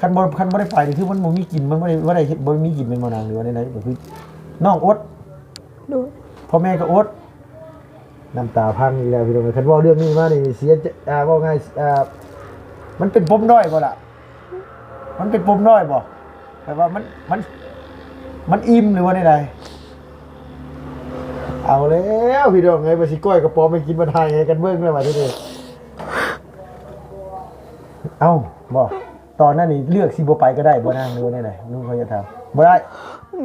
ຄັນບໍ່ ຄັນບໍ່ໄດ້ໄປນີ້ ຄືມັນບໍ່ມີກິນ ມັນບໍ່ໄດ້ ບໍ່ໄດ້ເຮັດ ບໍ່ມີກິນແມ່ນບໍ່ນາງ ຫຼືວ່າແນວໃດ? ກໍຄືນ້ອງອົດ ໂດຍ ພໍ່ແມ່ກໍອົດ ນ້ຳຕາພັງອີກແລ້ວພີ່ນ້ອງເອີຍ. ຄັນເວົ້າເລື່ອງນີ້ມານີ້ເສຍໃຈ ອ່າ ເວົ້າງ່າຍ ອ່າ ມັນເປັນປົມດ້ອຍບໍ່ລະ? ມັນເປັນປົມດ້ອຍບໍ່? ແບບວ່າມັນ ມັນ ມັນອີ່ມ ຫຼືວ່າແນວໃດ? ເອົາແລ້ວພີ່ນ້ອງເອີຍ ວ່າຊິກ້ອຍກະປອມໃຫ້ກິນ ມັນໃຫ້ໃຫ້ກັນເບິ່ງແລ້ວບາດນີ້. ເອົ້າ ບໍ່ ຕອນນັ້ນນີ້ເລືອກຊິບໍ່ໄປກໍໄດ້ບໍ່ນາງ ຫຼືວ່າແນວໃດ? ລຸງເຂົາຢາກຖາມ. ບໍ່ໄດ້?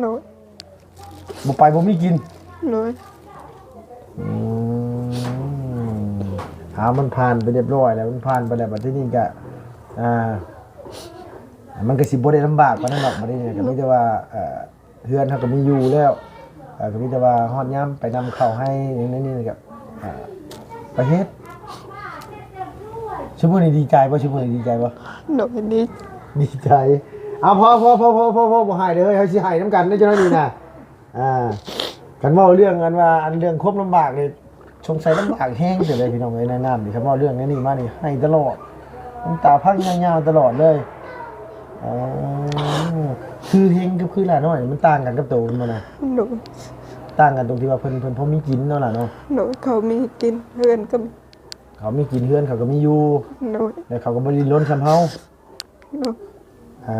ໂດຍ. ບໍ່ໄປບໍ່ມີກິນ? ໂດຍ. ອືມ ເອົາ ມັນຜ່ານໄປຮຽບຮ້ອຍແລ້ວ ມັນຜ່ານໄປແລ້ວ ບັດທີນີ້ກະ ອ່າ ມັນກະຊິບໍ່ໄດ້ລຳບາກປານນັ້ນດອກ. ບັດນີ້ກະມີແຕ່ວ່າ ເອີ ເຮືອນເຮົາກໍມີຢູ່ແລ້ວ ເອີ ກໍມີແຕ່ວ່າຮອດຍາມໄປນຳເຂົ້າໃຫ້ ຢ່າງນີ້ນີ້ກໍ ເອີ ໄປເຮັດ. ຊຸມື້ນີ້ດີໃຈບໍ່? ຊຸມື້ນີ້ດີໃຈບໍ່? ໂດຍ ດີ ດີໃຈ. ເອົາ ພໍ ພໍ ບໍ່ຮ້າຍເດີ ເຮົາຊິຮ້າຍນຳກັນເດີ ເຈົ້າໜ້ອຍນີ້ນະ. ອ່າ ຄັນເວົ້າເລື່ອງອັນວ່າ ອັນເລື່ອງຄວາມລຳບາກນີ້ ສົງໄສລຳບາກແຮງເຕີບເລີຍພີ່ນ້ອງເອີຍ. ໃນນ້ຳນີ້ ຄັນເວົ້າເລື່ອງໃນນີ້ມານີ້ ໄຫ້ຕະຫຼອດ ນ້ຳຕາພັງຍາວໆຕະຫຼອດເລີຍ. ອໍ ຄືເຮັງກັບຄືຫຼ້ານ້ອຍ ມັນຕ່າງກັນກັບໂຕແມ່ນບໍ່ນະ? ໂດຍ. ຕ່າງກັນຕົງທີ່ວ່າເພິ່ນ ເພິ່ນພໍມີກິນເນາະຫຼ້າເນາະ? ໂດຍ. ເຂົາມີກິນ ເຮືອນກໍມີ ເຂົາມີກິນ ເຮືອນເຂົາກໍມີຢູ່. ໂດຍ. ແລະເຂົາກໍບໍ່ດີ້ນລົນສ່ຳເຮົາ. ໂດຍ. ເອີ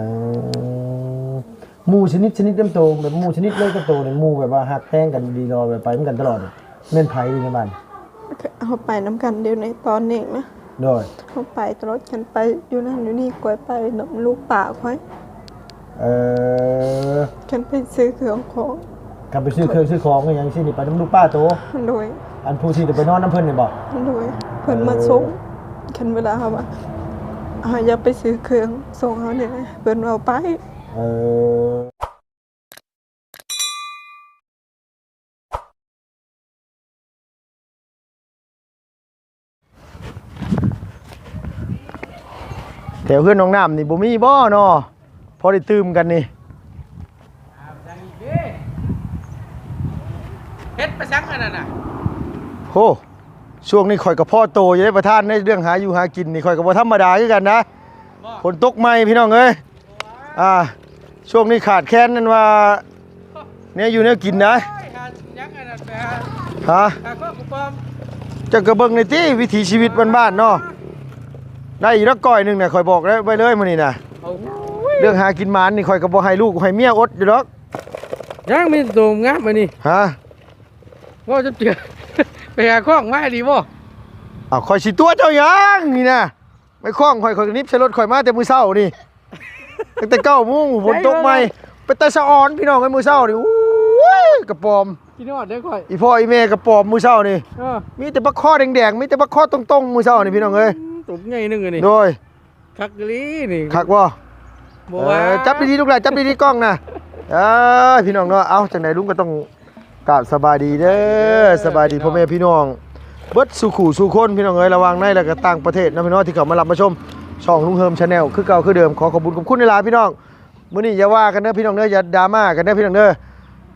ໝູ່ສະໜິດ ສະໜິດນຳໂຕ ແບບໝູ່ສະໜິດເລີຍກັບໂຕນີ້ ໝູ່ແບບວ່າຮັກແພງກັນດີ ຫຼືວ່າແບບໄປນຳກັນຕະຫຼອດນີ້ ແມ່ນໃຜຢູ່ໃນບ້ານ? ເຮົາໄປນຳກັນດຽວນີ້ຕອນນີ້ນະ. ໂດຍ. ເຮົາໄປຕະຫຼອດ ຄັນໄປຢູ່ນັ້ນຢູ່ນີ້ ຂ້ອຍໄປນຳລູກປ້າຂ້ອຍ. ເອີ ຄັນໄປຊື້ເຄື່ອງຂອງ ຄັນໄປຊື້ເຄື່ອງຊື້ຂອງອີ່ຫຍັງຊີ້ນີ້ ໄປນຳລູກປ້າໂຕ? ໂດຍ. ອັນຜູ້ທີ່ຈະໄປນອນນຳເພິ່ນນີ້ບໍ່? ໂດຍ. ເພິ່ນມາສົ່ງ ເອີ ຄັນເວລາເຮົາວ່າ ເຮົາຢາກໄປຊື້ເຄື່ອງສົ່ງເຮົານີ້ ເພິ່ນເວົ້າໄປ. ເອີ ແຖວເຮືອນນ້ອງນ້ຳນີ້ບໍ່ມີບໍ່ເນາະ? ພໍໄດ້ຕື່ມກັນນີ້. ເຮັດໄປສັງອັນນັ້ນນະ? ໂຫ ຊ່ວງນີ້ຂ້ອຍກໍພໍໂຕຢູ່ເດ້ປະທານ ໃນເລື່ອງຫາຢູ່ຫາກິນນີ້ ຂ້ອຍກໍບໍ່ທຳມະດາຄືກັນນະ. ບໍ່? ຝົນຕົກໃໝ່ພີ່ນ້ອງເອີຍ. ອ່າ ຊ່ວງນີ້ຂາດແຄນນັ້ນວ່າ ແນວຢູ່ແນວກິນນະ. ຫາຫຍັງອັນນັ້ນໄປຫາ ຫາ ຫາຂອງກະປອມ. ເຈົ້າກໍເບິ່ງແດ່ຕິ ວິຖີຊີວິດບ້ານໆເນາະ. ໄດ້ຢູ່ດອກກ້ອຍໜຶ່ງນະ ຂ້ອຍບອກໄວ້ເລີຍມື້ນີ້ນະ. ໂອ້ຍ ເລື່ອງຫາກິນໝານນີ້ ຂ້ອຍກໍບໍ່ໃຫ້ລູກໃຫ້ເມຍອົດຢູ່ດອກ. ຍັງມີໂຕງາມອັນນີ້. ຮະ? ເວົ້າຈະເຈື່ອ ໄປຫາຂອງມາດີບໍ່? ອ້າວ ຂ້ອຍຊິຕົວະເຈົ້າຫຍັງນີ້ນະ? ໄມ້ຄ້ອງຂ້ອຍ ຂ້ອຍກໍໜິບໃສ່ລົດຂ້ອຍມາແຕ່ມື້ເຊົ້ານີ້ ຕັ້ງແຕ່ເກົ້າໂມງ ຝົນຕົກໃໝ່ ເປັນຕາສະອອນພີ່ນ້ອງເອີຍ ມື້ເຊົ້ານີ້. ໂອ້ຍ ກະປອມ ຄິດຮອດເດີຂ້ອຍ ອີ່ພໍ່ອີ່ແມ່ກະປອມມື້ເຊົ້ານີ້. ເອີ ມີແຕ່ບັກຄໍແດງໆ ມີແຕ່ບັກຄໍຕົງໆ ມື້ເຊົ້ານີ້ພີ່ນ້ອງເອີຍ. ອືມ ຕົກໃຫຍ່ໜຶ່ງອັນນີ້. ໂດຍ. ຄັກອີ່ຫຼີນີ້. ຄັກບໍ່? ບໍ່ວ່າ. ເອີ ຈັບດີໆ ລູກຫຼານ ຈັບດີໆ ກ້ອງນະ. ເອີ ພີ່ນ້ອງເນາະ ເອົ້າ ຈັ່ງໃດລຸງກໍຕ້ອງ ກາບສະບາຍດີເດີ ສະບາຍດີພໍ່ແມ່ພີ່ນ້ອງເບິດສູ່ຄູ່ສູ່ຄົນພີ່ນ້ອງເອີຍ ລະຫວ່າງໃນ ແລະ ກະຕ່າງປະເທດເນາະພີ່ນ້ອງ ທີ່ເຂົ້າມາຮັບມາຊົມຊ່ອງລຸງເຮີມ Channel ຄືເກົ່າຄືເດີມ. ຂໍຂອບຄຸນຂອບຄຸນຫຼາຍໆ ພີ່ນ້ອງ. ມື້ນີ້ຢ່າວ່າກັນເດີພີ່ນ້ອງເດີ ຢ່າດຣາມາກັນເດີພີ່ນ້ອງເດີ.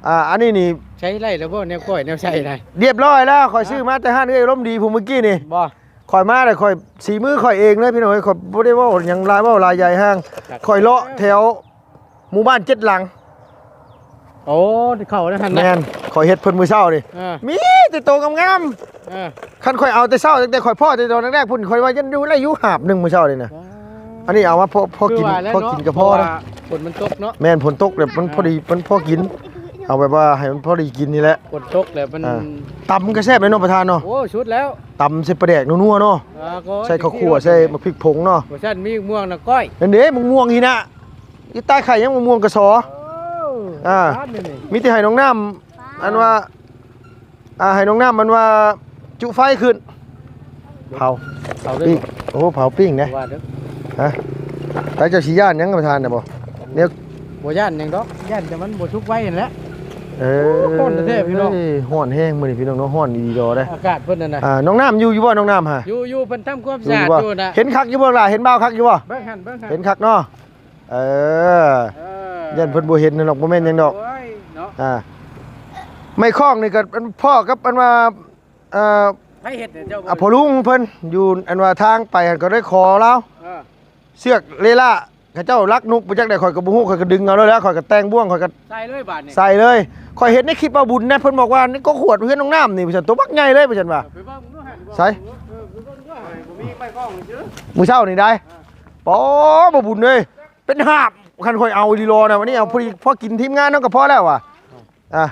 ອ່າ ອັນນີ້ນີ້ ໃຊ້ໄດ້ແລ້ວບໍ່ ແນວກ້ອຍແນວໃສ່ນະ? ຮຽບຮ້ອຍແລ້ວ ຂ້ອຍຊື້ມາແຕ່ຮ້ານເອື້ອຍລົມດີຜູ້ມື້ກີ້ນີ້. ບໍ່? ຂ້ອຍມາແລ້ວ ຂ້ອຍສີມືຂ້ອຍເອງເລີຍພີ່ນ້ອງເອີຍ. ຂ້ອຍບໍ່ໄດ້ເວົ້າຫຍັງຫຼາຍ ເວົ້າຫຼາຍໃຫຍ່ຫ່າງ. ຂ້ອຍເລາະແຖວ ໝູ່ບ້ານເຈັດຫຼັງ. ໂອ້ ເຂົ້າແລ້ວຫັ້ນນະ. ແມ່ນ ຂ້ອຍເຮັດເພິ່ນມື້ເຊົ້ານີ້. ເອີ ມີແຕ່ໂຕງາມໆ. ເອີ ຄັນຂ້ອຍເອົາແຕ່ເຊົ້າ ຕັ້ງແຕ່ຂ້ອຍພໍ້ແຕ່ຕອນແລກໆ ພຸ້ນ ຂ້ອຍວ່າຍັງຢູ່ໄດ້ຢູ່ຫາບໜຶ່ງມື້ເຊົ້ານີ້ນະ. ອໍ ອັນນີ້ເອົາມາພໍ ພໍກິນ ພໍກິນກໍພໍນະ ເພາະວ່າຝົນມັນຕົກເນາະ. ແມ່ນ ຝົນຕົກແລ້ວມັນພໍດີ ມັນພໍກິນ ເອົາແບບວ່າໃຫ້ມັນພໍດີກິນນີ້ແຫຼະ. ຝົນຕົກແລ້ວມັນ ອ່າ ຕຳກໍແຊບເລີຍເນາະປະທານເນາະ. ໂອ້ ສຸດແລ້ວ ຕຳໃສ່ປາແດກນົວໆເນາະ. ອ່າ ໃສ່ເຂົ້າຂົ້ວ ໃສ່ໝາກພິກຜົງເນາະ. ບໍ່ຊັ້ນມີໝາກມ່ວງນະກ້ອຍ. ນັ້ນເດ້ ໝາກມ່ວງນີ້ນະ ຢູ່ໃຕ້ໄຂ່ຍັງໝາກມ່ວງກະສໍ. ໂອ້ ອ່າ ມີແຕ່ໃຫ້ນ້ອງນ້ຳ ອັນວ່າ ອ່າ ໃຫ້ນ້ອງນ້ຳ ອັນວ່າຈຸໄຟຂຶ້ນ ເຜົາ ເຜົາເລີຍ. ໂອ້ ເຜົາປີ້ງເດ້. ວ່າເດີ ຮະ ແລ້ວເຈົ້າຊິຢ້ານຫຍັງປະທານນະບໍ່? ແນວ ບໍ່ຢ້ານຫຍັງດອກ ຢ້ານແຕ່ມັນບໍ່ສຸກໄວຫັ້ນແຫຼະ. ເອີ ໂອ້ ຮ້ອນແທ້ໆ ພີ່ນ້ອງ. ເອີຍ ຮ້ອນແຮງມື້ນີ້ພີ່ນ້ອງເນາະ ຮ້ອນອີ່ຫຼີດອກເດ້ ອາກາດເພິ່ນນັ້ນນະ. ອ່າ ນ້ອງນ້ຳຢູ່ ຢູ່ບໍ່ນ້ອງນ້ຳຫະ? ຢູ່ ຢູ່ ເພິ່ນທຳຄວາມສະອາດຢູ່ນະ. ເຫັນຄັກຢູ່ບໍ່ລະ ເຫັນບ່າວຄັກຢູ່ບໍ່? ເບິ່ງຫັ້ນ ເບິ່ງຫັ້ນ ເຫັນຄັກເນາະ. ເອີ ເອີ ຢ້ານເພິ່ນບໍ່ເຫັນຫັ້ນດອກ ບໍ່ແມ່ນຫຍັງດອກ. ໂອ້ຍເນາະ ອ່າ ໄມ້ຄ້ອງນີ້ກໍພໍ້ກັບອັນວ່າ ເອີ ໃຜເຮັດເນຍ ເຈົ້າບໍ່ ອ່າ ພໍ່ລຸງເພິ່ນຢູ່ ອັນວ່າທາງໄປຫັ້ນກໍໄດ້ຂໍລາວ ເອີ ເຊືອກເລລາ ເຂົາເຈົ້າລັກນົກໄປຈັກໃດ ຂ້ອຍກໍບໍ່ຮູ້ ຂ້ອຍກໍດຶງເອົາແລ້ວ ຂ້ອຍກໍແຕ່ງບ່ວງ ຂ້ອຍກໍໃສ່ເລີຍບາດນີ້ ໃສ່ເລີຍ. ຂ້ອຍເຫັນໃນຄລິບວ່າບຸນນະ ເພິ່ນບອກວ່າໃນກໍຂວດເຮືອນນ້ອງນ້ຳນີ້ ວ່າຊັ້ນ ໂຕບັກໃຫຍ່ເລີຍ ວ່າຊັ້ນວ່າ. ໄປເບິ່ງດູຫັ້ນ ໃສ ເອີ ໄປເບິ່ງດູ ບໍ່ມີໄມ້ກ້ອງຊື່ ມື້ເຊົ້ານີ້ໄດ໋ ເອີ ປໍ ບໍ່ບຸນເດ້ ເປັນຫາບ ຄັນຂ້ອຍເອົາອີ່ຫຼີລໍນະ ວັນນີ້ເອົາພໍດີ ພໍກິນທີມງານເຮົາກໍພໍແລ້ວວ່າ. ອ່ະ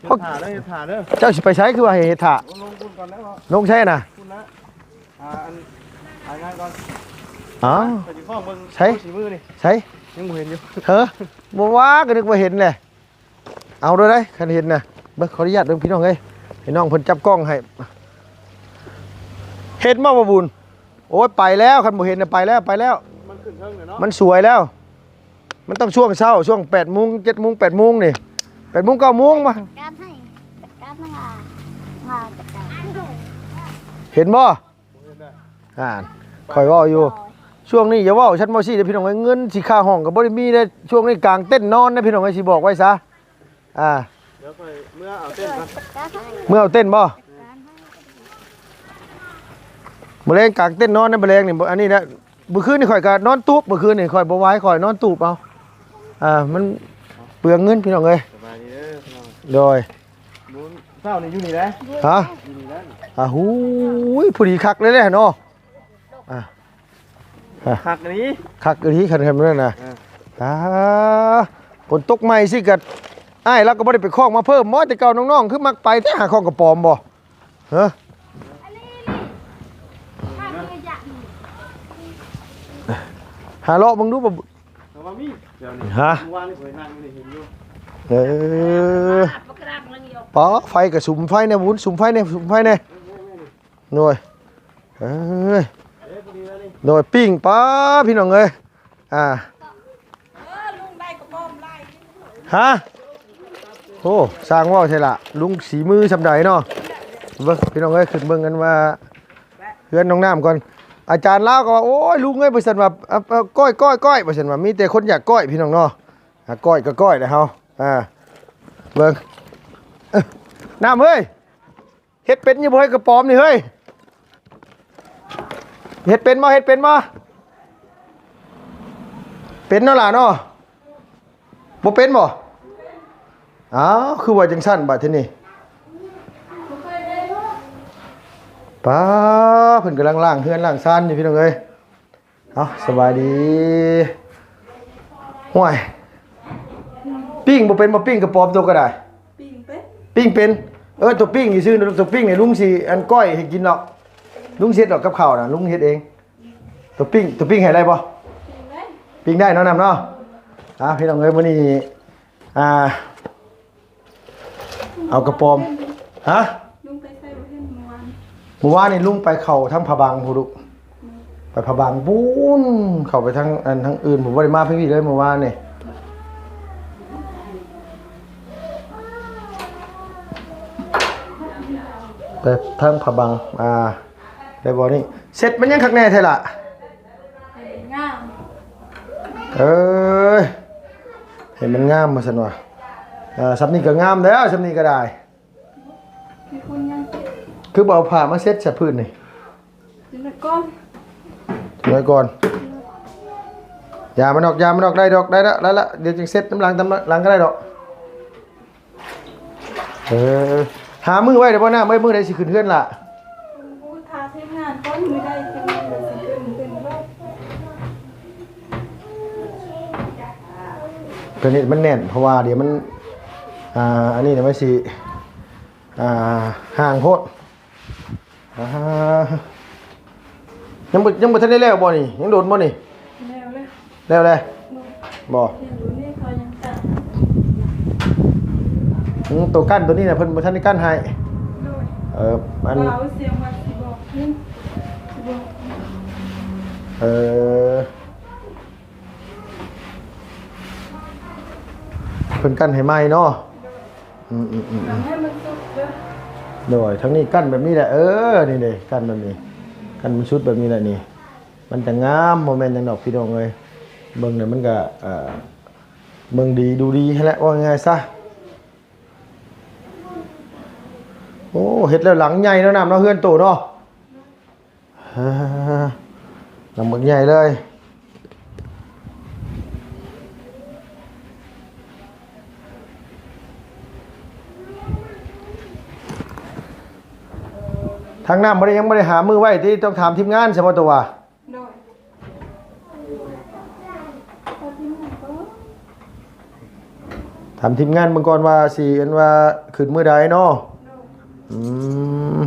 ເຮັດຖ້າເດີ ເຮັດຖ້າເດີ ເຈົ້າຊິໄປໃສ ຄືວ່າໃຫ້ເຮັດຖ້າ ລົງພຸ້ນກ່ອນແລ້ວເນາະ ລົງໃສນະ ພຸ້ນນະ ອ່າ ອັນ ຖ່າຍງານກ່ອນ ອ້າວ ຂ້ອຍຊິຟ້ອງເບິ່ງ ໃສ ຝີມືນີ້ ໃສ ຍັງບໍ່ເຫັນຢູ່ ເຮີ ບໍ່ວ່າ ກໍນຶກວ່າເຫັນແຫຼະ ເອົາໂລດໄດ໋ ຄັນເຫັນນະ ເບິ່ງ ຂໍອະນຸຍາດເບິ່ງ ພີ່ນ້ອງເອີຍ ໃຫ້ນ້ອງເພິ່ນຈັບກ້ອງໃຫ້ ເຫັນບໍ່ ບໍ່ບຸນ? ໂອ້ຍ ໄປແລ້ວ ຄັນບໍ່ເຫັນນະ ໄປແລ້ວ ໄປແລ້ວ ມັນຂຶ້ນເທິງແລ້ວເນາະ ມັນສວຍແລ້ວ. ມັນຕ້ອງຊ່ວງເຊົ້າ ຊ່ວງແປດໂມງ ເຈັດໂມງ ແປດໂມງນີ້ ແປດໂມງ ເກົ້າໂມງບໍ່ ຈັດການໃຫ້ ຈັດການໃຫ້ ອ່າ ຈັດການ ເຫັນບໍ່? ອ່າ ຂ້ອຍເວົ້າຢູ່ ຊ່ວງນີ້ຢ່າເວົ້າ ຊັ້ນເວົ້າຊີ້ເດີພີ່ນ້ອງເອີຍ ເງິນຊິຄ່າຫ້ອງກໍບໍ່ໄດ້ມີເດ້ ຊ່ວງນີ້ກາງເຕັນນອນເດ້ພີ່ນ້ອງເອີຍ ຊິບອກໄວ້ຊະ ອ່າ ດຽວຂ້ອຍເມືອເອົາເຕັນກ່ອນ ເມືອເອົາເຕັນບໍ່? ມື້ແລງກາງເຕັນນອນໃນມື້ແລງນີ້ ອັນນີ້ນະ ມື້ຄືນນີ້ຂ້ອຍກໍນອນຕູບ ມື້ຄືນນີ້ຂ້ອຍບໍ່ໄຫວ ຂ້ອຍນອນຕູບເອົາ ອ່າ ມັນເປືອງເງິນພີ່ນ້ອງເອີຍ ສະບາຍດີເດີພີ່ນ້ອງ ໂດຍ ມື້ເຊົ້ານີ້ຢູ່ນີ້ແຫຼະ ຮະ ຢູ່ນີ້ແຫຼະ ອ່າ ຫູຍ ພໍດີຄັກເລີຍເນາະ ອ່າ ຄັກອີ່ຫຼີ ຄັກອີ່ຫຼີຄັນ ຄັນນັ້ນນະ ເອີ ຕາ ຝົນຕົກໃໝ່ຊິກະ ອ້າຍລາວກໍບໍ່ໄດ້ໄປຄ້ອງມາເພີ່ມບໍ ແຕ່ເກົ່ານ້ອງໆ ຄືມັກໄປແທ້ ຫາຄ້ອງກະປອມບໍ ຮະ ຫາເລາະເບິ່ງດູ ເອົາວ່າມີແຖວນີ້ ຮະ ເມື່ອວານນີ້ຂ້ອຍນັ່ງຢູ່ນີ້ເຫັນຢູ່ ເອີ ປາ ໄຟກະສຸມໄຟແດ່ບຸນ ສຸມໄຟແດ່ ສຸມໄຟແດ່ ໂດຍ ເອີຍ ໂດຍ ປີ້ງ ປາ ພີ່ນ້ອງເອີຍ ອ່າ ຮະ ໂອ້ ຊ່າງເວົ້າແທ້ລະ ລຸງສີມືສ່ຳໃດເນາະ ເບິ່ງ ພີ່ນ້ອງເອີຍ ຂຶ້ນເບິ່ງກັນວ່າ ເຮືອນນ້ອງນ້ຳກ່ອນ ອາຈານລາວກໍວ່າ ໂອ້ຍ ລຸງເອີຍ ວ່າຊັ້ນວ່າ ເອີ ເອີ ກ້ອຍ ກ້ອຍ ກ້ອຍ ວ່າຊັ້ນວ່າ ມີແຕ່ຄົນຢາກກ້ອຍ ພີ່ນ້ອງເນາະ ອ່າ ກ້ອຍກໍກ້ອຍແຫຼະເຮົາ ອ່າ ເບິ່ງ ເອີ ນ້ຳເອີຍ ເຮັດເປັນຢູ່ບໍ່ເຮີ້ຍ ກະປອມນີ້ເຮີ້ຍ ເຮັດເປັນບໍ່ ເຮັດເປັນບໍ່ ເປັນເນາະຫຼ້າເນາະ ບໍ່ເປັນບໍ່ ອ້າວ ຄືວ່າຈັ່ງຊັ້ນບາດທີນີ້ ປາ ເພິ່ນກຳລັງລ້າງເຮືອນລ້າງຊານຢູ່ ພີ່ນ້ອງເອີຍ. ເອົາ ສະບາຍດີ ຫ້ວຍ ປີ້ງບໍ່ເປັນບໍ່ ປີ້ງກະປອມໂຕກໍໄດ້ ປີ້ງເປັນ ປີ້ງເປັນ ເອີ ໂຕປີ້ງຊື່ໆ ໂຕປີ້ງນີ້ລຸງຊິອັນກ້ອຍໃຫ້ກິນດອກ ລຸງຊິເຮັດດອກກັບເຂົ້ານະ ລຸງເຮັດເອງ ໂຕປີ້ງ ໂຕປີ້ງໃຫ້ໄດ້ບໍ່ ປີ້ງໄດ້ ປີ້ງໄດ້ເນາະ ນ້ຳເນາະ ອ່າ ພີ່ນ້ອງເອີຍ ມື້ນີ້ ອ່າ ເອົາກະປອມ ຮະ ລຸງໄປໃສບໍ່ເຫັນມື້ວານ ມື້ວານນີ້ລຸງໄປເຂົ້າທາງພະບັງພຸ້ນລູກ ອືມ ໄປພະບັງພຸ້ນ ເຂົ້າໄປທາງ ອັນ ທາງອື່ນ ບໍ່ໄດ້ມາພີ້ເລີຍມື້ວານນີ້ ໄປທາງພະບັງ ອ່າ ໄດ້ບໍ່ນີ້ ເຊັດມັນຍັງຄັກແນ່ແທ້ລະ ໃຫ້ມັນງາມ ເອີຍ ໃຫ້ມັນງາມວ່າຊັ້ນວ່າ ເອີ ສ່ຳນີ້ກໍງາມແລ້ວ ສ່ຳນີ້ກໍໄດ້ ມີຄົນຍັງ ຄືບໍ່ເອົາຜ້າມາເຊັດໃສ່ພື້ນນີ້ ຈັກໜ້ອຍກ່ອນ ຈັກໜ້ອຍກ່ອນ ຢ່າມັນອອກ ຢ່າມັນອອກ ໄດ້ດອກ ໄດ້ລະ ໄດ້ລະ ດຽວຈຶ່ງເຊັດນຳຫຼັງ ນຳຫຼັງກໍໄດ້ດອກ. ເອີ ຫາມື້ໄວ້ໄດ້ບໍ່ນະ ມື້ໃດຊິຂຶ້ນເຮືອນລະ ຖ້າທີມງານກ່ອນ ມື້ໃດຂຶ້ນເຮືອນຊິຂຶ້ນ ຂຶ້ນເລີຍ ຕົວນີ້ມັນແໜ້ນ ເພາະວ່າດຽວມັນ ອ່າ ອັນນີ້ມັນຊິ ອ່າ ຫ່າງໂພດ ອ່າ ຍັງບໍ່ ຍັງບໍ່ທັນໄດ້ແລ້ວບໍ່ນີ້ ຍັງດົນບໍ່ນີ້ ແລ້ວແລ້ວ ແລ້ວແລ້ວ ໂດຍ ບໍ່ ຍັງຢູ່ນີ້ເຂົາຍັງຕັ້ງ ອືມ ໂຕກັ້ນໂຕນີ້ນະ ເພິ່ນບໍ່ທັນໄດ້ກັ້ນໃຫ້ ໂດຍ ເອີ ອັນ ວ່າເອົາສຽງວ່າຊິບອກ ອືມ ຊິບອກ ເອີ ເພິ່ນກັ້ນໃຫ້ໃໝ່ເນາະ ໂດຍ ອືມໆໆໆ ໃຫ້ມັນສຸດເດີ ໂດຍ ທາງນີ້ກັ້ນແບບນີ້ແຫຼະ ເອີ ນີ້ເດ້ ກັ້ນແບບນີ້ ກັ້ນມັນສຸດແບບນີ້ແຫຼະນີ້ ມັນຈະງາມ ບໍ່ແມ່ນຫຍັງດອກພີ່ນ້ອງເອີຍ ເບິ່ງແລ້ວມັນກະ ເອີ ເບິ່ງດີດູດີຫັ້ນແຫຼະ ເວົ້າງ່າຍໆຊະ ໂອ້ ເຮັດແລ້ວຫຼັງໃຫຍ່ເນາະ ນ້ຳເນາະ ເຮືອນໂຕເນາະ ເອີ ຫຼັງບັກໃຫຍ່ເລີຍ ທາງນ້ຳບໍ່ໄດ້ ຍັງບໍ່ໄດ້ຫາມື້ໄວ້ຕິ ຕ້ອງຖາມທີມງານຊະບໍ່ຕົວະ? ໂດຍ ຖາມທີມງານເບິ່ງກ່ອນວ່າຊິ ອັນວ່າຂຶ້ນມື້ໃດເນາະ. ໂດຍ ອືມ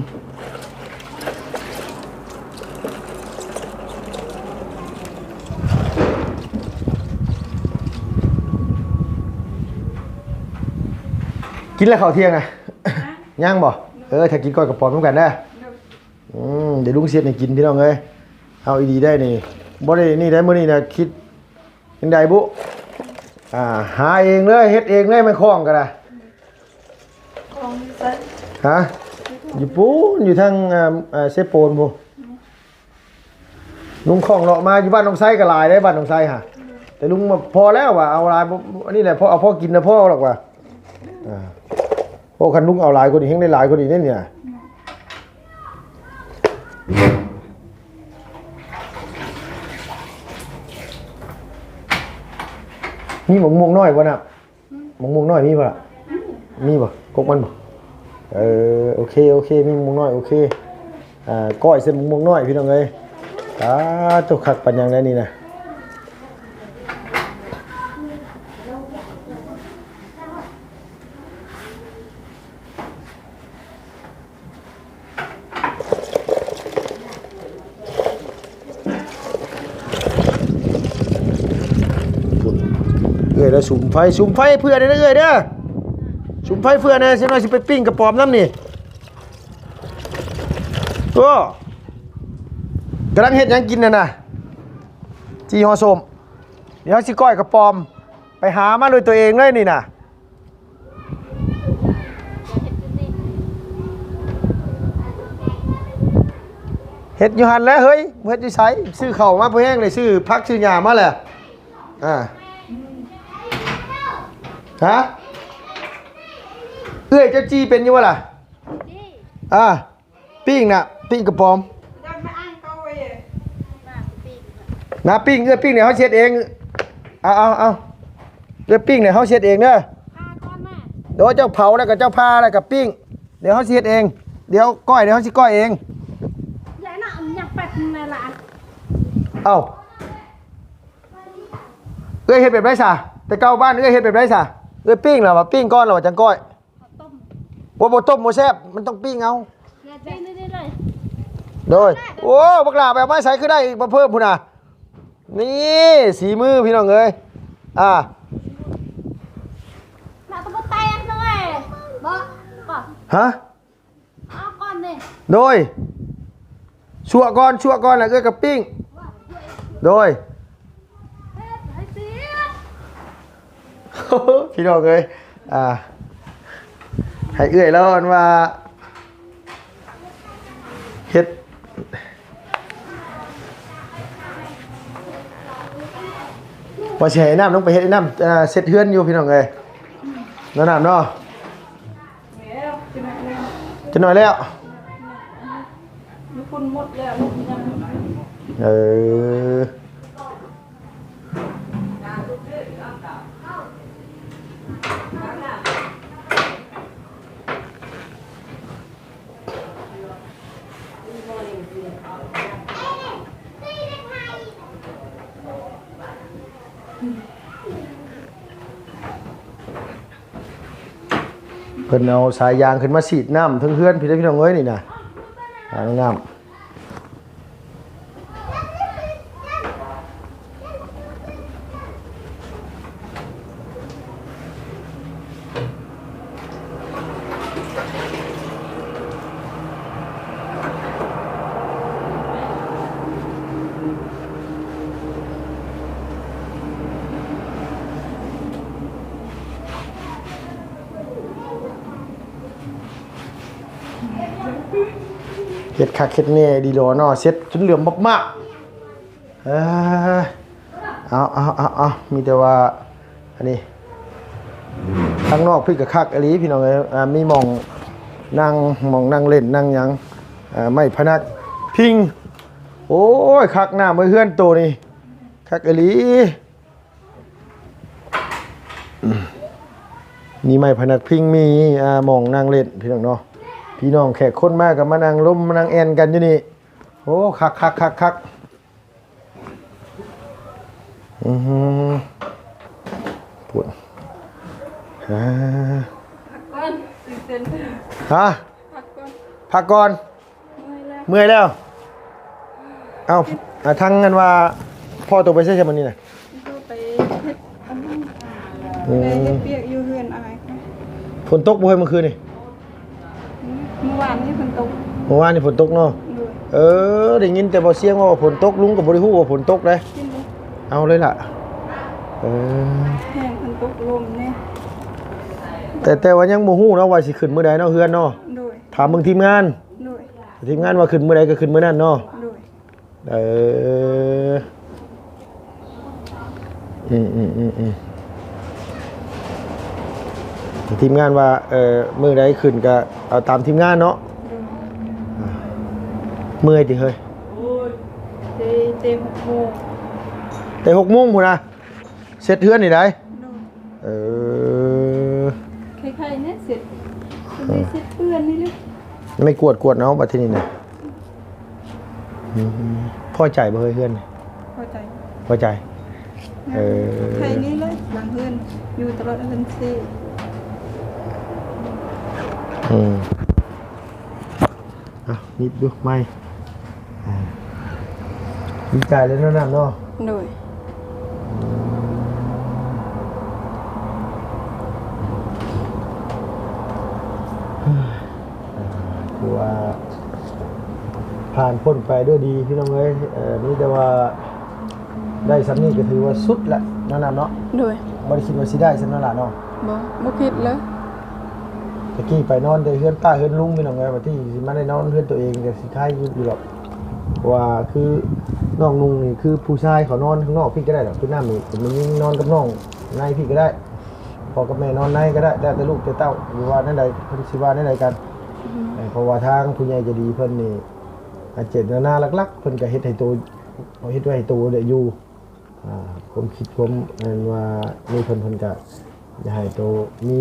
ກິນແລ້ວເຂົ້າທ່ຽງນະ? ຍັງບໍ່? ເອີ ຖ້າກິນກ້ອຍກະປອມນຳກັນເດີ. ໂດຍ ອືມ ດຽວລຸງຊິເຮັດໃຫ້ກິນພີ່ນ້ອງເອີຍ. ເອົາອີ່ຫຼີໄດ໋ນີ້ ບໍ່ໄດ້ນີ້ໄດ໋ ມື້ນີ້ນະ ຄິດຈັ່ງໃດບຸ? ອ່າ ຫາເອງເລີຍ ເຮັດເອງເລີຍ ແມ່ນຂອງກໍໄດ້. ຂອງຢູ່ໃສ? ຮະ? ຢູ່ພຸ້ນ ຢູ່ທາງ ເອີ ເຊໂປນພຸ້ນ. ອືມ ລຸງຂອງເລາະມາ ຢູ່ບ້ານນ້ອງໄຊກໍຫຼາຍເດ້ ບ້ານນ້ອງໄຊຫະ. ອືມ ແຕ່ລຸງວ່າພໍແລ້ວວ່າ ເອົາຫຼາຍບໍ່ ອັນນີ້ແຫຼະ ພໍ ເອົາພໍກິນນະ ພໍດອກວ່າ. ອ່າ ໂອ້ ຄັນລຸງເອົາຫຼາຍກວ່ານີ້ ແຮ່ງໄດ້ຫຼາຍກວ່ານີ້ເດ້ນີ້ນະ. ມີໝາກມ່ວງນ້ອຍບໍ່ນະ? ໝາກມ່ວງນ້ອຍມີບໍ່ລະ? ມີບໍ່? ກົກມັນບໍ່? ເອີ ໂອເຄ ໂອເຄ ມີໝາກມ່ວງນ້ອຍ ໂອເຄ. ອ່າ ກ້ອຍໃສ່ໝາກມ່ວງນ້ອຍ ພີ່ນ້ອງເອີຍ. ອ່າ ໂຕຄັກປານຫຍັງແດ່ນີ້ນະ. ເອື້ອຍລະສຸມໄຟ ສຸມໄຟເພື່ອແດ່ເອື້ອຍເດີ ສຸມໄຟເພື່ອແດ່ ຊິໜ້ອຍຊິໄປປີ້ງກະປອມນຳນີ້. ໂອ້ ກຳລັງເຮັດຫຍັງກິນຫັ້ນນະ? ຈີ່ຫໍ່ສົ້ມ. ດຽວເຮົາຊິກ້ອຍກະປອມ ໄປຫາມາດ້ວຍຕົວເອງເລີຍນີ້ນະ. ເຮັດຢູ່ຫັ້ນແຫຼະເຮີ້ຍ ບໍ່ເຮັດຢູ່ໃສ? ຊື້ເຂົ້າມາພໍແຮງເລີຍ ຊື້ຜັກຊື້ຫຍ້າມາແຫຼະ. ອ່າ ຮະ? ເອື້ອຍເຈົ້າຈີ່ເປັນຢູ່ບໍ່ລະ? ອ່າ ປີ້ງນະ ປີ້ງກະປອມ. ນາປີ້ງ ເອື້ອຍປີ້ງນີ້ເຮົາຊິເຮັດເອງ. ເອົາ ເອົາ ເອົາ ເອື້ອຍປີ້ງນີ້ເຮົາຊິເຮັດເອງເດີ. ໂດຍ ເຈົ້າເຜົາແລ້ວກໍເຈົ້າຜ່າແລ້ວກໍປີ້ງ ດຽວເຮົາຊິເຮັດເອງ. ດຽວກ້ອຍ ດຽວເຮົາຊິກ້ອຍເອງ. ເອົ້າ ເອື້ອຍເຮັດແບບໃດຊະ? ແຕ່ເກົ່າບ້ານເອື້ອຍເຮັດແບບໃດຊະ? ເອື້ອຍປີ້ງລະວ່າ ປີ້ງກ່ອນລະວ່າ ຈັ່ງກ້ອຍ. ບໍ່ ບໍ່ຕົ້ມບໍ່ແຊບ ມັນຕ້ອງປີ້ງເອົາ. ໂດຍ ໂອ້ ບັກຫຼ້າໄປເອົາມາໃສຄືໄດ້ອີກມາເພີ່ມພຸ້ນນະ. ນີ້ສີມືພີ່ນ້ອງເອີຍ. ອ່າ ໜ້າຕະບໍ່ແຕກເລີຍ. ບໍ່ ບໍ່ ຮະ? ເອົາກ່ອນນີ້. ໂດຍ ຊົ່ວກ່ອນ ຊົ່ວກ່ອນ ແລ້ວເອື້ອຍກໍປີ້ງ. ໂດຍ ພີ່ນ້ອງເອີຍ ອ່າ ໃຫ້ເອື້ອຍລາວອັນວ່າເຮັດ ວ່າຊິໃຫ້ນ້ຳລົງໄປເຮັດ ນ້ຳ ອ່າ ເຊັດເຮືອນຢູ່ ພີ່ນ້ອງເອີຍ ເນາະ ນ້ຳເນາະ. ແລ້ວ ຈັກໜ້ອຍແລ້ວ ຈັກໜ້ອຍແລ້ວ ຢູ່ພຸ້ນໝົດແລ້ວ ຍັງ ເອີ ເພິ່ນເອົາສາຍຢາງຂຶ້ນມາສີດນ້ຳເທິງເຮືອນພີ້ເດີ ພີ່ນ້ອງເອີຍ ນີ້ນະ ອ່າງນ້ຳ. ເຮັດຄັກເຮັດແນ່ດີຫຼໍເນາະ ເຊັດຈົນເຫຼືອມມາກໆ. ເອີ ເອົາ ເອົາ ເອົາ ເອົາ ມີແຕ່ວ່າ ອັນນີ້ ທາງນອກພີ້ກໍຄັກອີ່ຫຼີ ພີ່ນ້ອງເອີຍ ອ່າ ມີໝ່ອງນັ່ງ ໝ່ອງນັ່ງຫຼິ້ນນັ່ງຫຍັງ ອ່າ ໄມ້ພະນັກພິງ ໂອ້ຍ ຄັກນະ ເມືອເຮືອນໂຕນີ້ ຄັກອີ່ຫຼີ. ມີໄມ້ພະນັກພິງ ມີ ອ່າ ໝ່ອງນັ່ງຫຼິ້ນ ພີ່ນ້ອງເນາະ. ພີ່ນ້ອງແຂກຄົນມາກໍມານັ່ງລົມມານັ່ງແອ່ນກັນຢູ່ນີ້. ໂອ້ ຄັກໆໆໆ ອືມ ພຸ້ນ ອ່າ ພັກກ່ອນ ຕື່ນເຕັ້ນ ຮະ ພັກກ່ອນ ພັກກ່ອນ ເມື່ອຍແລ້ວ ເມື່ອຍແລ້ວ. ເອົ້າ ອ່າ ທາງນັ້ນວ່າ ພໍ່ໂຕໄປໃສຊະມື້ນີ້ນະ? ໂຕໄປເຮັດອັນນັ້ນ ອືມ ໄປເຮັດວຽກຢູ່ເຮືອນອ້າຍ. ຝົນຕົກບໍ່ເຮີ້ຍມື້ຄືນນີ້? ມື້ວານນີ້ຝົນຕົກ ມື້ວານນີ້ຝົນຕົກເນາະ. ໂດຍ ເອີ ໄດ້ຍິນແຕ່ບໍ່ສຽງວ່າຝົນຕົກ ລຸງກໍບໍ່ໄດ້ຮູ້ວ່າຝົນຕົກເດ້. ເອົາເລີຍລະ ເອີ ແຮງຝົນຕົກລົມແດ່ ແຕ່ ແຕ່ວ່າຍັງບໍ່ຮູ້ເນາະວ່າຊິຂຶ້ນມື້ໃດເນາະ ເຮືອນເນາະ. ໂດຍ ຖາມເບິ່ງທີມງານ. ໂດຍ ທີມງານວ່າຂຶ້ນມື້ໃດກໍຂຶ້ນມື້ນັ້ນເນາະ. ໂດຍ ເອີ ອືມໆໆໆ ທີມງານວ່າ ເອີ ມື້ໃດຂຶ້ນກໍເອົາຕາມທີມງານເນາະ. ໂດຍ ອ່າ ເມື່ອຍຕິເຮີ້ຍ? ແຕ່ ແຕ່ຫົກໂມງ ແຕ່ຫົກໂມງພຸ້ນນະ ເສັດເຮືອນນີ້ໃດ໋. ໂດຍ ເອີ ໄຄໆແນ່ເສັດ ເອີ ເສັດເປື້ອນນີ້ເລີຍ. ໄມ້ກວດ ກວດເອົາບັດທີນີ້ນະ. ອືມ ພໍໃຈບໍ່ເຮີ້ຍເຮືອນນີ້? ພໍໃຈ ພໍໃຈ. ເອີ ໄຄນີ້ເລີຍ ຫຼັງເຮືອນ ຢູ່ຕະຫຼອດເຮືອນເຊ. ອືມ ອ່ະ ນິດດູໄມ້ ອ່າ ດີໃຈແລ້ວເນາະ ນ້ຳເນາະ. ໂດຍ ອ່າ ຖືວ່າຜ່ານພົ້ນໄປດ້ວຍດີພີ່ນ້ອງເອີຍ. ເອີ ມີແຕ່ວ່າ ໄດ້ສ່ຳນີ້ກໍຖືວ່າສຸດລະເນາະ ນ້ຳເນາະ. ໂດຍ ບໍ່ໄດ້ຄິດວ່າຊິໄດ້ສ່ຳນັ້ນລະເນາະ. ບໍ່ ບໍ່ຄິດເລີຍ. ຕະກີ້ໄປນອນແຕ່ເຮືອນປ້າເຮືອນລຸງພີ່ນ້ອງເອີຍ ບັດນີ້ຊິມາໄດ້ນອນເຮືອນຕົວເອງກໍຊິຄາຍຢູ່ດອກ. ເພາະວ່າຄືນ້ອງນຸ່ງນີ້ ຄືຜູ້ຊາຍເຂົານອນຂ້າງນອກພີ້ກໍໄດ້ດອກ ຄືນ້ຳນີ້ ແຕ່ແມ່ຍິງນອນກັບນ້ອງໃນພີ້ກໍໄດ້ ພໍ່ກັບແມ່ນອນໃນກໍໄດ້ ແລ້ວແຕ່ລູກແຕ່ເຕົ້າ ຫຼືວ່າແນວໃດ ເພິ່ນຊິວ່າແນວໃດກັນ. ອືມ ເອີ ເພາະວ່າທາງຜູ້ໃຫຍ່ໃຈດີເພິ່ນນີ້ ອາ ເຈດຕະນາຫຼັກໆ ເພິ່ນກໍເຮັດໃຫ້ໂຕ ເຮັດໄວ້ໃຫ້ໂຕໄດ້ຢູ່ ອ່າ ຄວາມຄິດຄວາມ ອັນວ່າ ນີ້ເພິ່ນ ເພິ່ນກະຢາກໃຫ້ໂຕມີ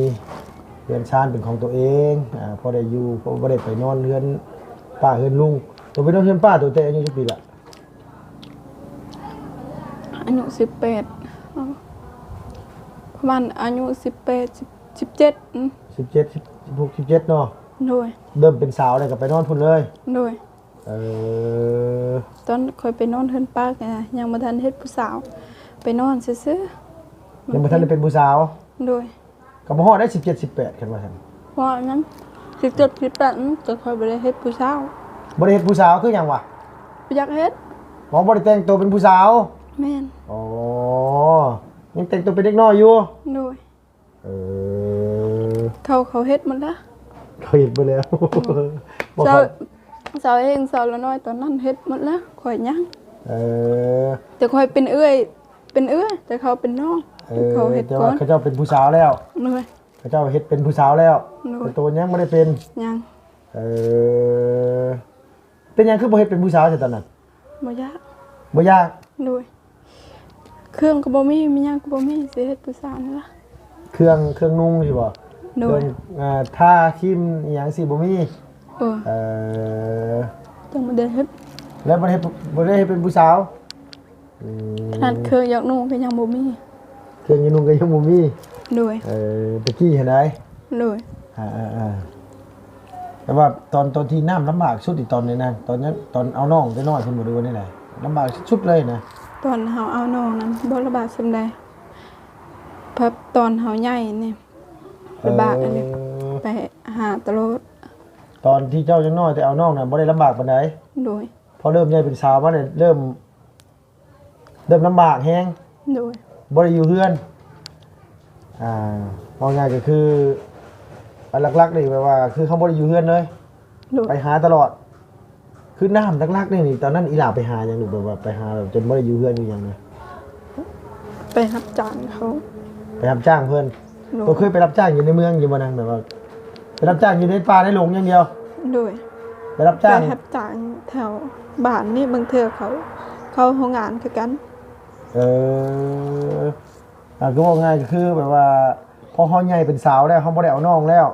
ເຮືອນຊານເປັນຂອງໂຕເອງ ອ່າ ພໍໄດ້ຢູ່ ພໍບໍ່ໄດ້ໄປນອນເຮືອນປ້າເຮືອນລຸງ. ໂຕໄປນອນເຮືອນປ້າໂຕແຕ່ອາຍຸຈັກປີລະ? ອາຍຸສິບແປດ ປະມານອາຍຸສິບແປດ ສິບ ສິບເຈັດ ອືມ ສິບເຈັດ ສິບ ສິບຫົກ ສິບເຈັດເນາະ. ໂດຍ ເລີ່ມເປັນສາວແລ້ວກໍໄປນອນພຸ້ນເລີຍ. ໂດຍ ເອີ ຕອນຂ້ອຍໄປນອນເຮືອນປ້າກໍຍັງບໍ່ທັນເຮັດຜູ້ສາວ ໄປນອນຊື່ໆ. ຍັງບໍ່ທັນໄດ້ເປັນຜູ້ສາວ? ໂດຍ ກໍບໍ່ຮອດໄດ້ສິບເຈັດ ສິບແປດ ຄັນວ່າຊັ້ນ. ຮອດຫຍັງ ສິບເຈັດ ສິບແປດ ອືມ ກໍຂ້ອຍບໍ່ໄດ້ເຮັດຜູ້ສາວ. ບໍ່ໄດ້ເຮັດຜູ້ສາວຄືຫຍັງວະ? ບໍ່ຢາກເຮັດ. ອໍ ບໍ່ໄດ້ແຕ່ງໂຕເປັນຜູ້ສາວ? ແມ່ນ. ອໍ ຍັງແຕ່ງໂຕເປັນເດັກນ້ອຍຢູ່? ໂດຍ. ເອີ ເຂົາ ເຂົາເຮັດໝົດແລ້ວ ເຂົາເຮັດໝົດແລ້ວ. ອືມ ບໍ່ ເຂົາ ສາວ ສາວເອງ ສາວລະນ້ອຍຕອນນັ້ນເຮັດໝົດແລ້ວ ຂ້ອຍຍັງ. ເອີ ແຕ່ຂ້ອຍເປັນເອື້ອຍ ເປັນເອື້ອຍ ແຕ່ເຂົາເປັນນ້ອງ. ເອີ ເຂົາເຮັດ ແຕ່ວ່າກ່ອນ ເຂົາເຈົ້າເປັນຜູ້ສາວແລ້ວ. ໂດຍ ເຂົາເຈົ້າເຮັດເປັນຜູ້ສາວແລ້ວ. ໂດຍ ແຕ່ໂຕຍັງບໍ່ໄດ້ເປັນ. ຍັງ. ເອີ ເປັນຫຍັງຄືບໍ່ເຮັດເປັນຜູ້ສາວຊະຕອນນັ້ນ? ບໍ່ຢາກ. ບໍ່ຢາກ? ໂດຍ ເຄື່ອງກໍບໍ່ມີ ມີຫຍັງກໍບໍ່ມີ ຊິເຮັດຜູ້ສາວນີ້ລະ? ເຄື່ອງ ເຄື່ອງນຸ່ງຊີ້ບໍ? ໂດຍ ເຄື່ອງ ອ່າ ທາຄຣີມອີ່ຫຍັງຊີ້ບໍ່ມີ? ເອີ ເອີ ຈັ່ງບໍ່ໄດ້ເຮັດ ແລ້ວບໍ່ໄດ້ເຮັດ ບໍ່ໄດ້ເຮັດເປັນຜູ້ສາວ? ອືມ ຂະໜາດເຄື່ອງຢາກນຸ່ງກໍຍັງບໍ່ມີ. ເຄື່ອງຢາກນຸ່ງກໍຍັງບໍ່ມີ. ໂດຍ ເອີ ຕະກີ້ຫັ້ນໃດ໋. ໂດຍ ອ່າໆ ແຕ່ວ່າຕອນ ຕອນທີ່ນ້ຳລຳບາກສຸດນີ້ຕອນໃດນະ? ຕອນນັ້ນ ຕອນເອົານ້ອງແຕ່ນ້ອຍພຸ້ນບໍ່ ຫຼືວ່າແນວໃດ? ລຳບາກສຸດໆເລີຍນະ? ຕອນເຮົາເອົານ້ອງນັ້ນບໍ່ລຳບາກສ່ຳໃດ ພັດຕອນເຮົາໃຫຍ່ນີ້ ເອີ ລຳບາກອັນນີ້ ໄປຫາຕະຫຼອດ. ຕອນທີ່ເຈົ້າຍັງນ້ອຍແຕ່ເອົານ້ອງນັ້ນບໍ່ໄດ້ລຳບາກປານໃດ? ໂດຍ ພໍເລີ່ມໃຫຍ່ເປັນສາວມານີ້ ເລີ່ມ ເລີ່ມລຳບາກແຮງ. ໂດຍ ບໍ່ໄດ້ຢູ່ເຮືອນ ອ່າ ເວົ້າງ່າຍກໍຄື ອັນຫຼັກໆນີ້ແບບວ່າ ຄືເຮົາບໍ່ໄດ້ຢູ່ເຮືອນເລີຍ. ໂດຍ ໄປຫາຕະຫຼອດ. ຄືນ້ຳຫຼັກໆນີ້ ນີ້ ຕອນນັ້ນອີ່ຫຼ້າໄປຫາຫຍັງລູກ? ແບບວ່າໄປຫາແບບຈົນບໍ່ໄດ້ຢູ່ເຮືອນຢູ່ຫຍັງນະ? ໄປຮັບຈ້າງເຂົາ. ໄປຮັບຈ້າງເພິ່ນ. ໂດຍ ໂຕເຄີຍໄປຮັບຈ້າງຢູ່ໃນເມືອງຢູ່ບໍ່ນາງ? ແບບວ່າໄປຮັບຈ້າງຢູ່ໃນປ່າໃນດົງຢ່າງດຽວ. ໂດຍ ໄປຮັບຈ້າງ ໄປຮັບຈ້າງແຖວບ້ານນີ້ ບາງເທື່ອເຂົາ ເຂົາໂຮງງານຄືກັນ. ເອີ ອ່າ ຄືເວົ້າງ່າຍກໍຄືແບບວ່າ ພໍເຮົາໃຫຍ່ເປັນສາວແລ້ວ ເຮົາບໍ່ໄດ້ເອົານ້ອງແລ້ວ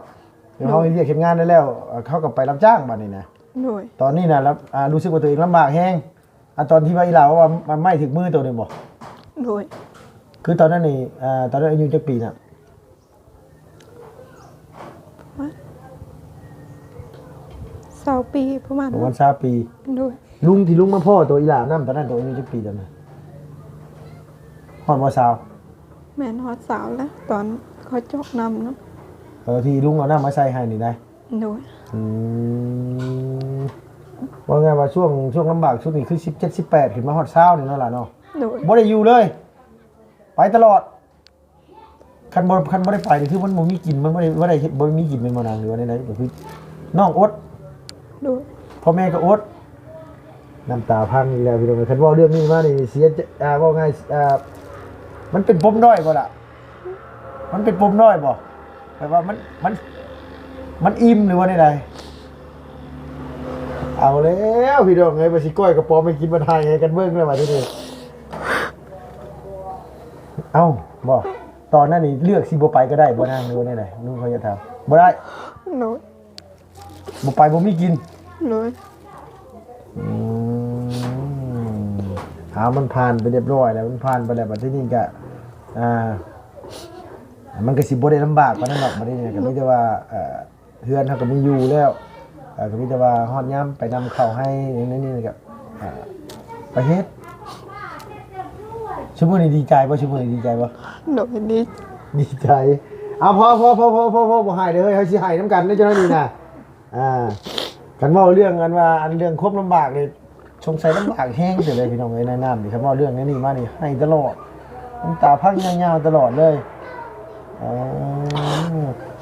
ແລ້ວເຮົາເຮັດວຽກເຮັດງານໄດ້ແລ້ວ ເຮົາກໍໄປຮັບຈ້າງບາດນີ້ນະ. ໂດຍ. ຕອນນີ້ນະ ລະ ອ່າ ຮູ້ສຶກວ່າຕົວເອງລຳບາກແຮງ. ອາ ຕອນທີ່ວ່າອີ່ຫຼ້າເວົ້າວ່າ ໄມ້ຖືກມືໂຕນີ້ບໍ່? ໂດຍ. ຄືຕອນນັ້ນນີ້ ອ່າ ຕອນນັ້ນອາຍຸຈັກປີນະ? ຊາວປີ ປະມານ ປະມານຊາວປີ. ໂດຍ. ລຸງ ທີ່ລຸງມາພໍ້ໂຕອີ່ຫຼ້ານຳຕອນນັ້ນ ໂຕອາຍຸຈັກປີຕອນນັ້ນ? ຮອດບໍ່ຊາວ? ແມ່ນ ຮອດຊາວແລ້ວ ຕອນເຂົາເຈາະນ້ຳນຳ. ເອີ ທີ່ລຸງເອົານ້ຳມາໃສ່ໃຫ້ນີ້ໄດ໋. ໂດຍ. ອືມ ເວົ້າງ່າຍວ່າຊ່ວງ ຊ່ວງລຳບາກສຸດນີ້ຄືສິບເຈັດ ສິບແປດ ຂຶ້ນມາຮອດຊາວນີ້ເນາະຫຼ້າເນາະ. ໂດຍ. ບໍ່ໄດ້ຢູ່ເລີຍ ໄປຕະຫຼອດ. ຄັນບໍ່ ຄັນບໍ່ໄດ້ໄປນີ້ຄືມັນບໍ່ມີກິນ ມັນບໍ່ໄດ້ ບໍ່ໄດ້ເຮັດ ບໍ່ມີກິນແມ່ນບໍ່ນາງ ຫຼືວ່າແນວໃດ? ກໍຄືນ້ອງອົດ. ໂດຍ. ພໍ່ແມ່ກໍອົດ. ນ້ຳຕາພັງອີກແລ້ວພີ່ນ້ອງເອີຍ. ຄັນເວົ້າເລື່ອງນີ້ມານີ້ເສຍໃຈ ອ່າ ເວົ້າງ່າຍ ອ່າ ມັນເປັນປົມດ້ອຍບໍ່ລະ? ມັນເປັນປົມດ້ອຍບໍ່? ແບບວ່າມັນ ມັນ ມັນອີ່ມ ຫຼືວ່າແນວໃດ? ເອົາແລ້ວພີ່ນ້ອງເອີຍ ວ່າຊິກ້ອຍກະປອມໃຫ້ກິນ ບັດຫາຍໃຫ້ກັນເບິ່ງແລ້ວບາດນີ້. ເອົ້າ ບໍ່ ຕອນນັ້ນນີ້ເລືອກຊິບໍ່ໄປກໍໄດ້ບໍ່ນາງ ຫຼືວ່າແນວໃດ? ລຸງເຂົາຢາກຖາມ. ບໍ່ໄດ້. ໂດຍ. ບໍ່ໄປບໍ່ມີກິນ. ໂດຍ. ອືມ ເອົາ ມັນຜ່ານໄປຮຽບຮ້ອຍແລ້ວ ມັນຜ່ານໄປແລ້ວ ບັດທີນີ້ກະ ອ່າ ມັນກະຊິບໍ່ໄດ້ລຳບາກປານນັ້ນດອກ. ບັດນີ້ກະມີແຕ່ວ່າ ເອີ ເຮືອນເຮົາກໍມີຢູ່ແລ້ວ ເອີ ກໍມີແຕ່ວ່າຮອດຍາມໄປນຳເຂົ້າໃຫ້ ແນວນີ້ກໍ ອ່າ ໄປເຮັດ. ຊຸມື້ນີ້ດີໃຈບໍ່? ຊຸມື້ນີ້ດີໃຈບໍ່? ໂດຍ ດີ ດີໃຈ. ເອົາ ພໍ ພໍ ບໍ່ຮ້າຍເດີ ເຮົາຊິໄຫ້ນຳກັນເດີ ເຈົ້ານີ້ນະ. ອ່າ ຄັນເວົ້າເລື່ອງອັນວ່າ ອັນເລື່ອງຄວາມລຳບາກນີ້ ສົງໄສລຳບາກແຮງເຕີບເລີຍພີ່ນ້ອງເອີຍ ໃນນ້ຳນີ້. ຄັນເວົ້າເລື່ອງແນວນີ້ມານີ້ໄຫ້ຕະຫຼອດ ນ້ຳຕາພັງຍາວໆຕະຫຼອດເລີຍ. ອໍ